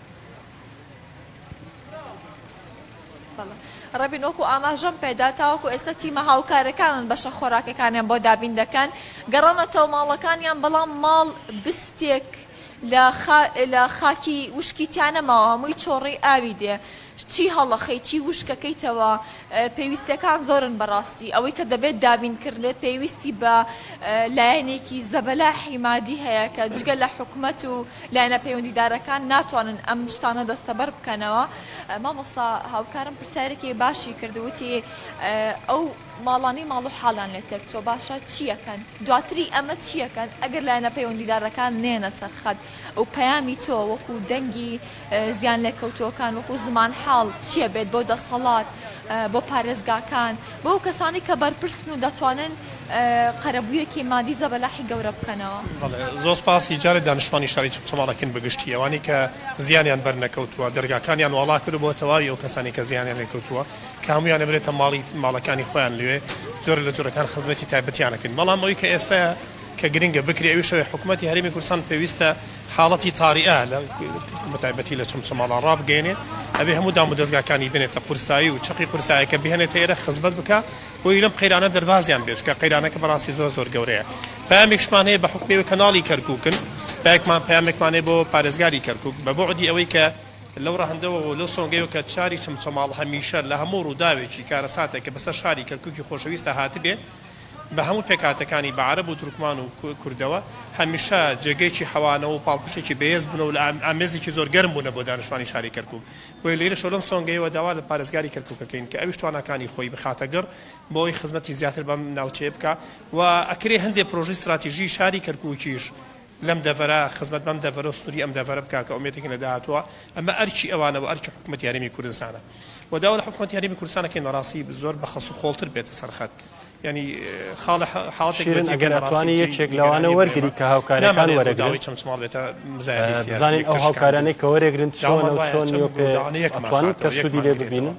ڕێبین وەکو ئاماژەم پێدا تاوەکو ئێستا تیمە هاوکارەکانن بەشە خۆراکەکانیان بۆ دابین دەکەن گەڕاونەتەوە ماڵەکانیان بەڵام ماڵ بستێک لە خاکی وشکی تیا نەماوە هەمووی چۆڕی ئاوی دێ چی هەڵەخەی چی وشکەکەیتەوە پێویستیەکان زۆرن بەڕاستی ئەوەی کە دەبێت دابین کرنێت پێویستی بە لایەنێکی زەبەلاحی مادی هەیە کە جگە لە حکومەت و لایەنە پەیوەندیدارەکان ناتوانن ئەم شتانە دەستەبەر بکەنەوە مامۆستا هاوکارم پرسیارێکی باشی کرد وتی ئەو. ماڵانەی ماڵ و حاڵیان لێ تێکچووە باشە چیەکەن دواتری ئەمە چیەکەن ئەگەر لایەنە پەیوەندیدارەکان نێنە سەر خەت و پەیامی تۆ وەکو دەنگی زیان لێکەوتووەکان وەکو زمان حاڵ چیە بێت بۆ دەسەڵات بۆ پارێزگاکان بۆ ئەو کەسانەی کە بەرپرسن و دەتوانن قەرەبوویەکی مادی زەبەلاحی گەورە بکەنەوە. بەڵێ زۆر سپاسی جارێ دانیشتوانی شاری چەمچەماڵەکین بە گشتی ئەوانەی کە زیانیان بەر نەکەوتووە دەرگاکانیان واڵا کردووە بۆ تەواوی ئەو کەسانەی کە زیانیان لێکەوتووە کە هەموویان ئەبرێتە ماڵی ماڵەکانی خۆیان لەوێ جۆرە لە جۆرەکان خزمەتی تایبەتیان ئەکەین بەڵام ئەوەی کە ئێستا کە گرنگە بکرێ ئەویش ئەوەیە حکومەتی هەرێمی کوردستان پێویستە حاڵەتی تاریئە لە بەتایبەتی لە چەمچەماڵا ڕابگەیەنێ ئەبێ هەموو دام و دەزگاکانی بنێتە قورسایی و چەقی قورسایەکە بهێنێتە ئێرە خزمەت بکا بۆی لەم قەیرانە دەربازیان بێت چونکە قەیرانەکە بەڕاستی زۆر زۆر گەورەیە پەیامێکشمان هەیە بە حوکمی ئەوەی کەناڵی کەرکوکن پەیامێکمان پەیامێکمان هەیە بۆ پارێزگاری کەرکوک بە بوعدی ئەوەی کە لەو ڕەهەندەوە و لەو سۆنگەیەوە کە شاری چەمچەماڵ هەمیشە لە هەموو ڕووداوێکی کارەساتێک کە بەسەر شاری کەرکوکی خۆشەویستا هاتبێ بە هەموو پێکهاتەکانی بە عەرەب و تورکمان و کوردەوە هەمیشە جێگەیەکی حەوانەوە و پاڵپشتێکی بەهێز بوونە و لە ئامێزێکی زۆر گەرم بوونە بۆ دانیشتوانی شاری کەرکوک. بۆیە لێرەشەوە لەم سۆنگەیەوە داوا لە پارێزگاری کەرکوک ئەکەین کە ئەویش تواناکانی خۆی بخاتە گڕ بۆ ئەوەی خزمەتی زیاتر بەم ناوچەیە بکا و ئەکرێ هەندێ پرۆژەی ستراتیژی شاری کەرکوکیش لەم دەڤەرە خزمەت بەم دەڤەرە و سنووری ئەم دەڤەرە بکا کە ئومێدێکین لە داهاتووە ئەمە ئەرکی ئەوانە و ئەرکی حکومەتی هەرێمی کوردستانە و داوا لە حکومەتی هەرێمی کوردستان ئەکەین بەڕاستی زۆر بە خەست و خۆڵتر بێتە سەر خەت یانی خاڵە حاڵەتێک شیرن بەدی ئەگەر کە بەڕاستی ئەتوانی جێی یەکێک لەوانە نیگەرانی بوو وەرگری ئێمە کە هاوکارەکان نامانەوێت وەرەگرن ڕووداوی چەمچەماڵ بێتە مزایەدەی سیاسی بزانین ئەو یەکتر شکاندن هاوکارانەی کە وەرەگرن چۆنە داوامان و وایە چۆن چەند نیۆ پێ ڕووداوانە یەکمان ئەتوانن کە خاتەوە سوودی یەکمان لێ گرێتەوە ببینن؟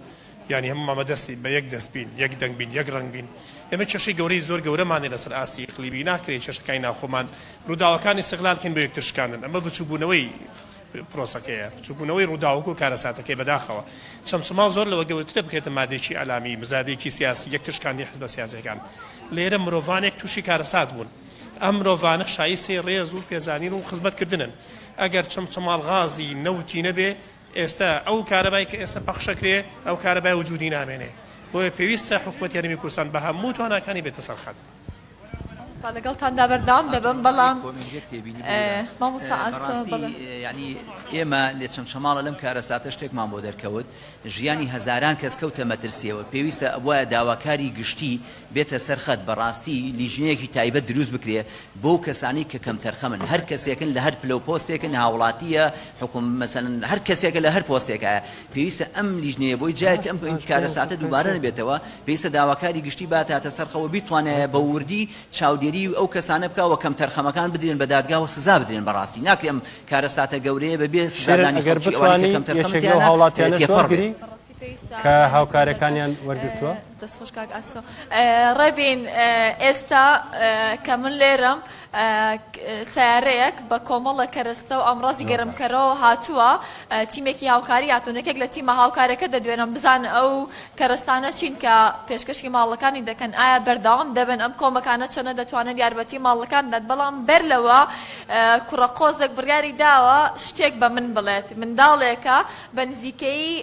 یانی هەموومان بە دەستی بە یەک دەست بین یەک دەنگ بین یەک ڕەنگ بین ئێمە کێشەی گەورەی زۆر گەورەمان هەیە لەسەر ئاستی ئیقلیمی ناکرێت کێشەکانی ناوخۆمان ڕووداوەکان ئیستغلال کەین بۆ یەکتر شکاندن ئەمە بچووکبوونەوەی پرۆسەکەیە بچووکبوونەوەی ڕووداوەکە و کارەساتەکەی بەداخەوە چەمچەماڵ زۆر لەوە گەورەترە بکرێتە مادەیەکی ئیعلامی مزادێکی سیاسی یەکتر شکاندنی حزبە سیاسیەکان لێرە مرۆڤانێک تووشی کارەسات بوون ئەم مرۆڤانە شایستەی ڕێز و پێزانین و خزمەتکردنن ئەگەر چەمچەماڵ غازی نەوتی نەبێ ئێستا ئەو کارەبای کە ئێستا پەخشەکرێ ئەو کارەبای وجودی نامێنێ بۆیە پێویستە حکومەتی هەرێمی کوردستان بە هەموو تواناکانی بێتە سەر خەت. مامۆستا لەگەڵتاندا بەردەوام دەبم بەڵام مامۆستا ئاسۆ بەڵێ. یانی ئێمە لە چەمچەماڵە لەم کارەساتە شتێکمان بۆ دەرکەوت ژیانی هەزاران کەس کەوتە مەترسیەوە پێویستە ئەبوایە داواکاری گشتی بێتە سەر خەت بەڕاستی لیژنەیەکی تایبەت دروست بکرێ بۆو کەسانەی کە کەمتەرخەمن هەر کەسێکن لە هەر پلەو پۆستێکن هاوڵاتیە حکوم مەسەلەن هەر کەسێکە لە هەر پۆستێکایە پێویستە ئەم لیژنەیە بۆی جارێکی ئەم کارەساتە دووبارە نەبێتەوە پێویستە داواکاری گشتی باتاتە سەر خەوە بیتوانایە بە وردی چاودێری ئەو کەسانە بکا وە کەمتەرخەمەکان بدرێن بە دادگاوە سزا بدرێن بەڕاستی ناکرێ ئەم کارەساتە گەورەیە بە بێ شیرن سزادانی ئەگەر خەڵکی ئەوانەی کە بتوانی کەمتەرخەمن یەکێک لەو تیانە هاوڵاتیانەش تێپەڕ بێ. وەرگری کە هاوکارەکانیان وەرگرتووە؟ دەست خۆش کاک ئاسۆ. ڕێبین ئێستا کە من لێرەم سەیارەیەک بە کۆمەڵە کەرەستە و ئامڕازی گەرمکەرەوە هاتووە تیمێکی هاوکاری هاتوون یەکێک لە تیمە هاوکارەکە دەدوێنم بزان ئەو کەرەستانە چین کە پێشکەشی ماڵەکانی دەکەن ئایا بەردەوام دەبن ئەم کۆمەکانە چەنە دەتوانن یارمەتی ماڵەکان بدات بەڵام بەر لەوە کوڕە قۆزێک بڕیاری داوە شتێک بە من بڵێت منداڵێکە بە نزیکەیی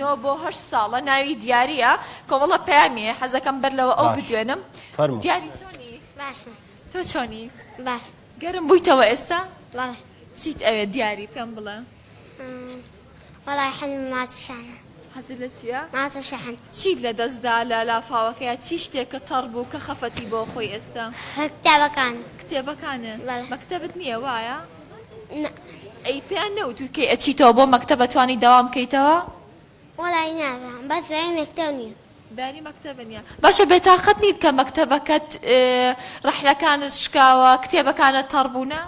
نۆ بۆ هەشت ساڵە ناوی دیارییە کۆمەڵە پەیامی هەیە حەزەکەم بەر لەوە ئەو باش بدوێنم فەرموو. دیاری چۆنی؟ باشم. تۆ چۆنی؟ باش. گەرم بوویتەوە ئێستا؟ بەڵێ. چیت ئەوێت دیاری پێم بڵێ؟ وەڵای حەزم لە مات و شەحنە. حەزت لە چییە؟ مات و شەحن. چیت لە دەست دا لە لافاوەکەیا چی شتێک کە تەڕ بوو کە خەفەتی بۆ خۆی ئێستا؟ کتێبەکانم. کتێبەکانت؟ بەڵێ. مەکتەبت نییە وایە؟ نا. ئەی پێیان نەوتووی کەی ئەچیتەوە بۆ مەکتەب ئەتوانی دەوام کەیتەوە؟ وەڵای نازانم بەس بەیانی مەکتەب نیە. بەیانی مەکتەب نیە باشە بێتاقەت نیت کە مەکتەبەکەت ڕەحلەکانت شکاوە کتێبەکانت تەڕ بوونە؟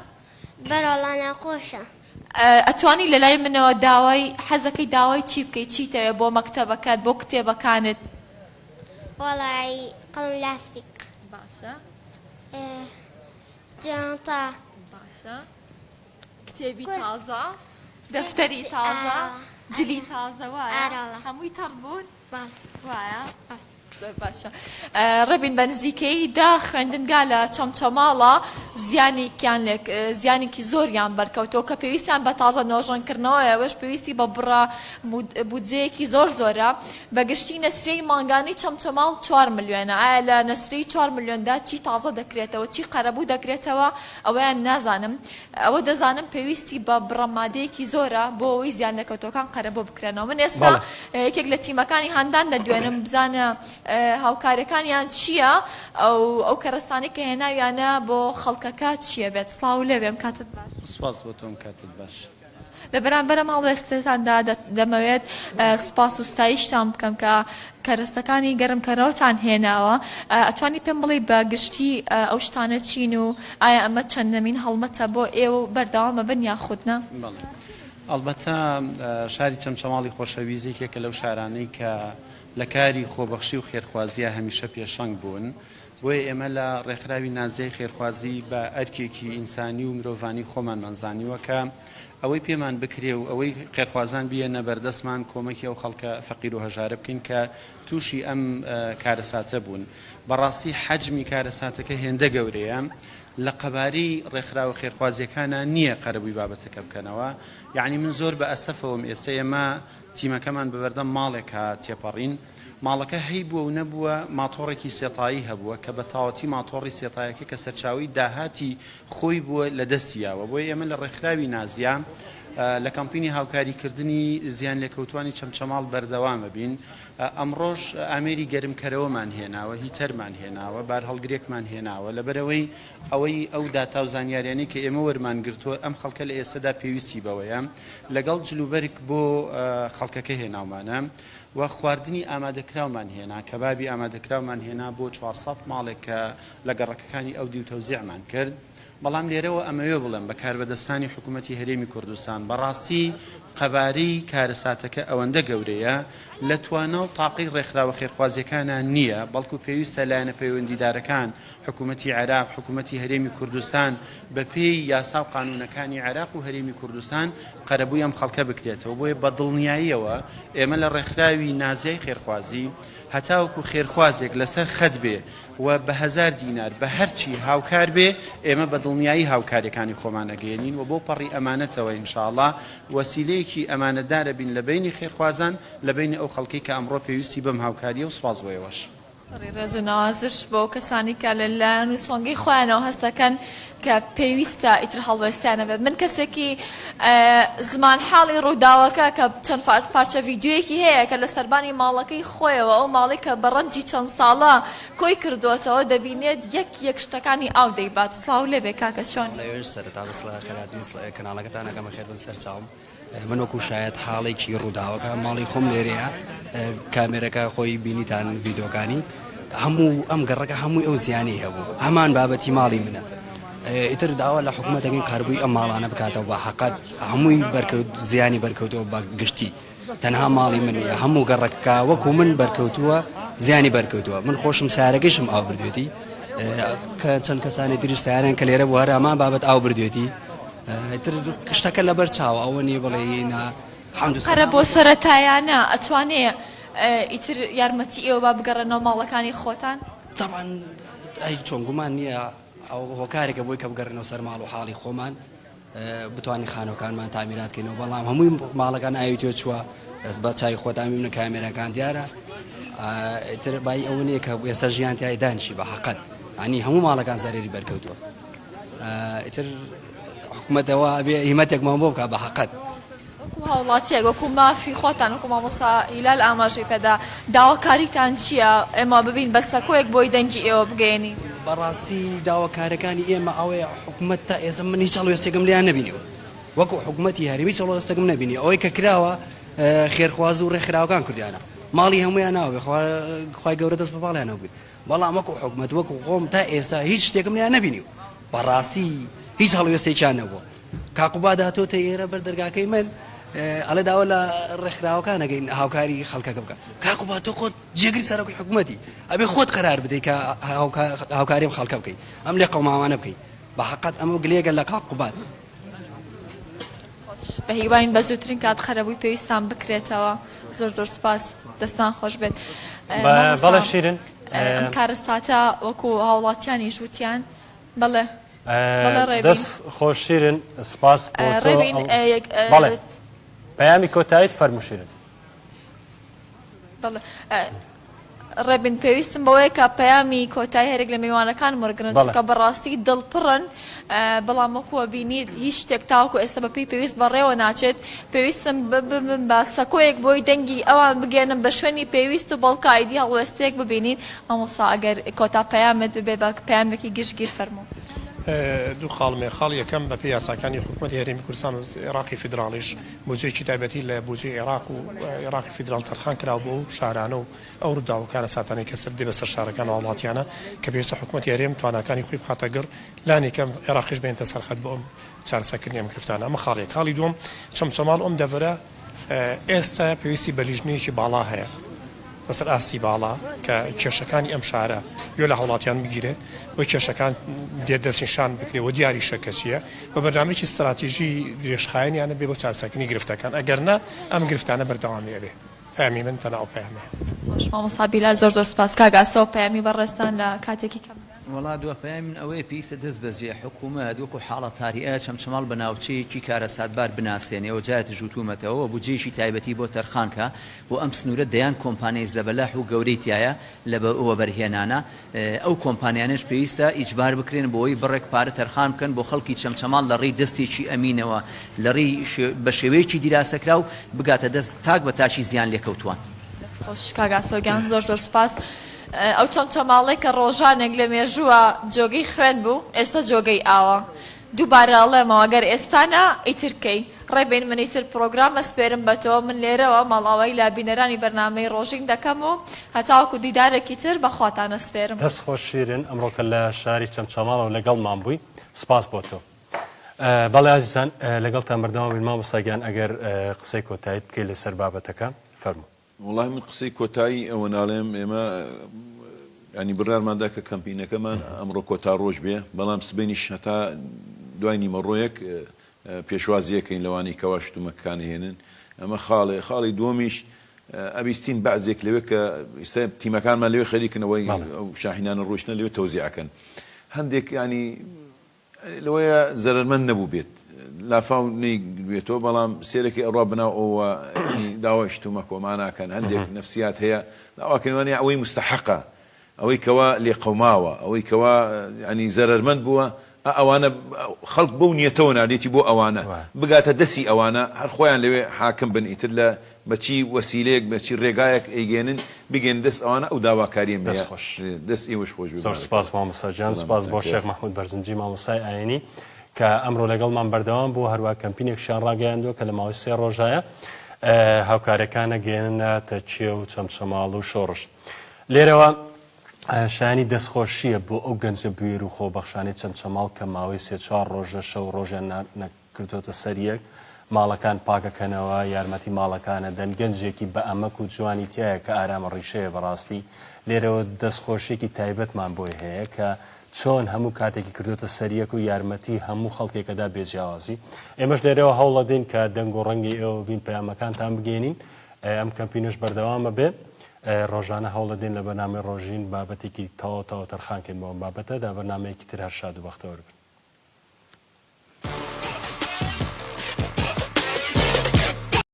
بەرەوەڵا ناخۆشە. ئەتوانی لەلای منەوە داوای حەزەکەی داوای چی بکەی چیتەوێ بۆ مەکتەبەکەت بۆ کتێبەکانت؟ وەڵای قەڵەم لاستیک. باشە. جانتا. باشە کتێبی تازە دەفتەری تازە جلی تازە وایە هەمووی تەڕ بوون وایە زۆر باشە ڕێبین بە نزیکەیی دا خوێندنگا لە چەمچەماڵە. زیانێکیان لێ زیانێکی زۆریان بەرکەوتووە کە پێویستیان بە تازە نۆژەنکردنەوەیە ئەوەش پێویستی بە بڕە بودجەیەکی زۆر زۆرە بە گشتی نەسریەی مانگانەی چەمچەماڵ چوار ملیۆنە ئایا لە نەسریەی چوار ملیۆندا چی تازە دەکرێتەوە چی قەرەبوو دەکرێتەوە ئەوەیان نازانم ئەوە دەزانم پێویستی بە بڕە مادەیەکی زۆرە بۆ ئەوەی زیانلێکەوتووەکان قەرەبوو بکرێنەوە. من ئێستا یەکێک لە تیمەکانی هاندان دەدوێنم بزانە هاوکاریەکانیان چییە ئەو ئەو کەرەستانەی کە هێناویانە بۆ خەڵکەکە چییە بێت. سڵاو لێبێم کاتت باش. سپاس بۆ تۆم کاتت باش. لە بەرامبەر ئەم هەڵوێستەتاندا دەمەوێت سوپاس و ستایشتان بکەم کە کەرەستەکانی گەرمکەرەوەتان هێناوە، ئەتوانی پێم بڵێی بە گشتی ئەو شتانە چین و ئایا ئەمە چەندەمین هەڵمەتە بۆ ئێوە و بەردەوام ئەبن یاخود نا؟ بەڵێ ئەڵبەتە شاری چەمچەماڵی خۆشەویست یەکێکە لەو شارانەی کە لە کاری خۆبەخشی و خێرخوازییا هەمیشە پێشەنگ بوون، بۆیە ئێمە لە ڕێکخراوی نازیای خێرخوازی بە ئەرکێکی ئینسانی و مرۆڤانی خۆمانمان زانیوە کە ئەوەی پێمان بکرێ و ئەوەی خێرخوازان بیەنە بەردەستمان کۆمەکی ئەو خەڵکە فەقیر و هەژارە بکەین کە تووشی ئەم کارەساتە بوون. بەڕاستی حەجمی کارەساتەکە هێندە گەورەیە لە قەبارەی ڕێکخراوە خێرخوازیەکانا نییە قەرەبووی بابەتەکە بکەنەوە. یەعنی من زۆر بە ئەسەفەوەم ئێستا ئێمە تیمەکەمان بە بەردەم ماڵێکا تێپەڕین، ماڵەکە هەیبووە و نەبووە ماتۆڕێکی سێتایی هەبووە کە بە تەواوەتی ماتۆڕی سێتایەکە کە سەرچاوەی داهاتی خۆی بووە لە دەستی یاوە. بۆیە ئێمە لە ڕێکخراوی نازیا لە کەمپینی هاوکاریکردنی زیانلێکەوتووانی چەمچەماڵ بەردەوام ئەبین. ئەمڕۆش ئامێری گەرمکەرەوەمان هێناوە، هیتەرمان هێناوە، بارهەڵگرێکمان هێناوە، لەبەرئەوەی ئەوەی ئەو داتا و زانیاریانەی کە ئێمە وەرمان گرتووە ئەم خەڵکە لە ئێستەدا پێویستی بەوەیە. لەگەڵ جلوبەرگ بۆ خەڵکەکە هێناومانە و خواردنی ئامادەکراومان هێنا، کەبابی ئامادەکراومان هێنا بۆ 400 ماڵێک کە لە گەڕەکەکانی ئەو دیو تەوزیعمان کرد. بەڵام لێرەوە ئەمەوێ بڵێم بە کاربەدەستانی حکوومەتی هەرێمی کوردستان، بەڕاستی قەبارەی کارەساتەکە ئەوەندە گەورەیە، لە توانا و تاقەی ڕێکخراوە خێرخوازییەکانا نییە، بەڵکو پێویستە لایەنە پەیوەندیدارەکان، حکوومەتی عێراق، حکوومەتی هەرێمی کوردستان، بەپێی یاسا و قانوونەکانی عێراق و هەرێمی کوردستان قەرەبووی ئەم خەڵکە بکرێتەوە. بۆیە بە دڵنیاییەوە ئێمە لە ڕێکخراوی نازیای خێرخوازی هەتاوەکو خێرخوازێک لەسەر خەت بێ و بە هەزار دینار بە هەرچی هاوکار بێ ئێمە بە دڵنیایی هاوکاریەکانی خۆمان ئەگەیەنین و بەو پەڕی ئەمانەتەوە ان شاء اللە وەسیلەیەکی ئەمانەتدار ئەبین لە بەینی خێرخوازان لە بەینی ئەو خەڵکەی کە ئەمڕۆ پێویستی بەم هاوکاریە و سوپاس بۆ ئێوەش. سەری ڕێز و نەوازش بۆ کەسانی کە لە لایەن و سۆنگەی خۆیانەوە هەست دەکەن کە پێویستە ئیتر هەڵوێستیان هەبێت. من کەسێکی زمان حاڵی ڕووداوەکە کە چەند پارچە ڤیدیۆیەکی هەیە کە لە سەربانی ماڵەکەی خۆیەوە ئەو ماڵەی کە بە ڕەنجی چەند ساڵە کۆی کردۆتەوە دەبینێت یەک یەک شتەکانی ئاو دەیبات. سڵاو لێبێ کاکە چۆنی؟ لەوێش سەرەتا بە سڵاوی خێرهاتنی کەناڵەکەتان ئەکەم بەخێر بن سەرچاوم. من وەکو شایەت حاڵێکی ڕووداوەکە ماڵی خۆم لێرەیە کامێرەکە خۆی بینیتان ڤیدۆکانی هەموو ئەم گەڕەکە هەمووی ئەو زیانی هەبوو هەمان بابەتی ماڵی منە ئیتر داوا لە حکوومەتەکەین قەربووی ئەم ماڵانە بکاتەوە بە حقت هەمووی بەرکەوت زیانی بەرکەوتەوە بە گشتی تەنها ماڵی من نیە هەموو گەڕەکەکە وەکو من بەرکەوتووە زیانی بەرکەوتووە من خۆشم سارەکەیشم ئاو بردوێتی کە چەند کەسانی تریش سیارەیان کە لێرە بوو هەر هەمان بابەت ئاو بردوێتی ئیتر شتەکە لەبەر چاوە ئەوە نییە بڵێ نا حەمد و قەرە بۆ سەرەتایانە ئەتوانێ ئیتر یارمەتی ئێوە با بگەڕێنەوە ماڵەکانی خۆتان؟ تەبعەن ئەی چۆن گومان نییە ئەو هۆکارێکە بۆی کە بگەڕێنەوە سەر ماڵ و حاڵی خۆمان بتوانین خانوەکانمان تامیرات کەینەوە بەڵام هەمووی ماڵەکان ئاوی تێ چووە بە چای خۆتان بینە کامێراکان دیارە ئیتر بای ئەوە نییە کە ئێستا ژیان تای دانیشی بە حەقەت ینی هەموو ماڵەکان زەرەری بەرکەوتووە ئیتر حکومەتەوە ئەبێ هیمەتێکمان بۆ بکە بە حەقەت. وەکو هاوڵاتیەک وەکو مافی خۆتان وەکو مامۆستا هیلال ئاماژەی پێدا داواکاریتان چیە ئێمە ببین بە سەکۆیەک بۆی دەنگی ئێوە بگەیەنین؟ بەڕاستی داواکارەکانی ئێمە ئەوەیە حکومەت تا ئێستا من هیچ هەڵوێستێکم لێیان نەبینیوە وەکو حکومەتی هەرێم هیچ هەڵوێستێکم نەبینی ئەوەی کە کراوە خێرخواز و ڕێکخراوەکان کردیانە ماڵی هەموویان ناوە خوای گەورە دەست بە باڵیانەوە بووی بەڵام وەکو حکومەت وەکو خۆم تا ئێستا هیچ شتێکم لێیان نەبینیوە بەڕاستی هیچ هەڵوێستێکیان نەبووە کاک قوباد هاتۆتە ئێرە بەر دەرگاکەی من ئەڵێ داوا لە ڕێکخراوەکان ئەکەین هاوکاری خەڵکەکە بکە کاک قوباد تۆ خۆت جێگری سەرۆکی حکوومەتی ئەبێ خۆت قەرار بدەیت کە هاوکاری ئەم خەڵکە بکەیت ئەم لێ قەوماوانە بکەیت بە حەقەت ئەمە گلەیەکە لە کاک قوباد. خۆش بە هیواین بە زووترین کات قەرەبووی پێویستان بکرێتەوە زۆر زۆر سپاس دەستان خۆش بێت بەڵێ شیرن ئەم کارەساتە وەکو هاوڵاتیانیش وتیان بەڵێ. بەڵێ ڕێبین. دەست خۆش شیرن سپاس بۆ تۆ. ڕێبین یەک بەڵێ پەیامی کۆتاییت فەرموو شیرن. بەڵێ ڕێبین پێویستم بەوەیە کە پەیامی کۆتایی هەرێک لە میوانەکانم وەرگرن بەڵێ. چونکە بەڕاستی دڵپڕن بەڵام وەکو ئەبینیت هیچ شتێک تاوەکو ئێستا بەپێی پێویست بەڕێوە ناچێت پێویستم ببم بە سەکۆیەک بۆی دەنگی ئەوان بگەێنم بە شوێنی پێویست و بەڵکە ئیدی هەڵوێستەیەک ببینین مامۆستا ئەگەر کۆتا پەیامت ببێ بە پەیامێکی گشتگیر فەرموو. دوو خاڵم هەیە، خاڵی یەکەم بەپێی یاساکانی حکومەتی هەرێمی کوردستان و عێراقی فیدراڵیش بودجەیەکی تایبەتی لە بودجەی عێراق و عێراقی فیدراڵ تەرخان کراوە بۆ ئەو شارانە و ئەو ڕووداو و کارەساتانەی کە سەر دێ بەسەر شارەکان و هاوڵاتیانە کە پێویستە حکومەتی هەرێم تواناکانی خۆی بخاتە گڕ لانی کەم عێراقیش بێنێتە سەر خەت بۆ ئەم چارەسەرکردنی ئەم گرفتانە ئەمە خاڵی یەک. خاڵی دووەم چەمچەماڵ و ئەم دەڤەرە ئێستا پێویستی بە لیژنەیەکی باڵا هەیە لەسەر ئاستی باڵا کە کێشەکانی ئەم شارە گوێ لە هاوڵاتیان بگیرێ و کێشەکان دێ دەستنیشان بکرێ و دیاریشە کە چییە و بەرنامەیەکی ستراتیژی درێژخایەنیانە بێ بۆ چارەسەرکردنی گرفتەکان ئەگەر نا ئەم گرفتانە بەردەوامی ئەبێ پەیامی من تەنها ئەو پەیامەیە. دەست خۆش مامۆستا بیلال زۆر زۆر سپاس کاک ئاسۆ پەیامی بەڕێزتان لە کاتێکی کەمدا. وەڵا دوا پەیامی من ئەوەیە پێویستە دەست بەجێ حکومەت وەکو حاڵە تاریئە چەمچەماڵ بە ناوچەیەکی کارەساتبار بناسێنێ و جارێتیش وتومەتەوە و بودجەیەکی تایبەتی بۆ تەرخان کا بۆ ئەم سنورە دەیان کۆمپانیای زەبەلاح و گەورەی تیایە لە وەبەرهێنانە ئەو کۆمپانیانەش پێویستە ئیجبار بکرێن بۆی بڕێک پارە تەرخان بکەن بۆ خەڵکی چەمچەماڵ لە ڕێی دەستێکی ئەمینەوە لە ڕێی بە شێوەیەکی دیراسەکراو بگاتە دەست تاک بە تاکی زیان لێکەوتووان. دەست خۆش کاک ئاسۆ گیان زۆر زۆر سوپاس. ئەو چەمچەماڵەی کە ڕۆژانێک لە مێژووە جۆگەی خوێن بوو ئێستا جۆگەی ئاوە. دووبارە ئەڵێمەوە گەر ئێستا نا ئیتر کەی؟ ڕێبین من ئیتر پڕۆگرام ئەسپێرم بە تۆ من لێرەوە ماڵئاوایی لە بینەرانی بەرنامەی ڕۆژین دەکەم و هەتاوەکو دیدارێکی تر بە خواتان ئەسپێرم. دەست خۆش شیرن ئەمڕۆکە لە شاری چەمچەماڵەوە لەگەڵمان بووی سپاس بۆ تۆ. بەڵێ ئازیزان لەگەڵتان بەردەوام بین مامۆستا گیان ئەگەر قسەی کۆتاییت بکەی لەسەر بابەتەکە فەرموو. وەڵاهی من قسەی کۆتایی ئەوە ناڵێم ئێمە ینی بڕیارمان دا کە کەمپینەکەمان ئەمڕۆ کۆتا ڕۆژ بێ بەڵام سبەینیش هەتا دوای نیمەڕۆیەک پێشوازیەکەین لەوانەی کەوا شتومەکەکان هێنن ئەمە خاڵێ خاڵی دووەمیش ئەبیستین بەعزێک لەوێ کە ئیستا تیمەکانمان لەوێ خەریکن ئەوەی ئەو شاحینانە ڕۆیشتنە لەوێ تەوزیعەکەن هەندێک ینی لەوەیە زەرەرمەند نەبووبێت لافاو نەیگربێتەوە بەڵام سێرەکەی ئەڕوا بەناو ئەوە یانی داوای شتومەک وەما ناکەن هەندێک نەفسیات هەیە داواکەن وانیە ئەوەی مستەحەقە ئەوەی کەوا لێقەوماوە ئەوەی کەوا یانی زەرەرمەند بووە ئا ئەوانە خەڵک بەو نیەتەوە ناردێتی بۆ ئەوانە بگاتە دەسی ئەوانە هەر خۆیان لەوێ حاکم بن ئیتر لە بە چی وەسیلەیەک بە چی ڕێگایەک ئەیگەیەنن بیگەیەنن دەست ئەوانە ئەو داواکاریەم دەست هەیە خۆش. دەست ئێوەش خۆش بێ زۆر بارک سپاس اللە مامۆستا گیان سپاس سەلامەتتان بۆ کە. شێخ مەحمود بەرزنجی مامۆستای ئاینی کە ئەمڕۆ لەگەڵمان بەردەوام بوو هەروا کەمپینێکشیان ڕاگەیاندووە کە لە ماوەی سێ ڕۆژایە هاوکارەکانە گەیەننە تەکیە و چەمچەماڵ و شۆڕش لێرەوە شایانی دەستخۆشییە بۆ ئەو گەنجە بوێر و خۆبەخشانەی چەمچەماڵ کە ماوەی سێ چوار ڕۆژە شەو ڕۆژیان کردۆتە سەر یەک ماڵەکان پاکەکەنەوە یارمەتی ماڵەکانە دەن گەنجێکی بە ئەمەک و جوانی تیایە کە ئارامە ڕیشەیە بەڕاستی لێرەوە دەست خۆشیەکی تایبەتمان بۆی هەیە کە چۆن هەموو کاتێکی کردۆتە سەر یەک و یارمەتی هەموو خەڵکێکەدا بێ جیاوازی ئێمەش لێرەوە هەوڵەدەین کە دەنگ و ڕەنگی ئێوە بین پەیامەکانتان بگەێنین ئەم کەمپینەش بەردەوامە بێ ڕۆژانە هەوڵەدەین لە بەرنامەی ڕۆژین بابەتێکی تەواو تەواو تەرخان کەین بۆ ئەم بابەتە دا بەرنامەیەکی تر هەر شاد و بەختەوەر بن.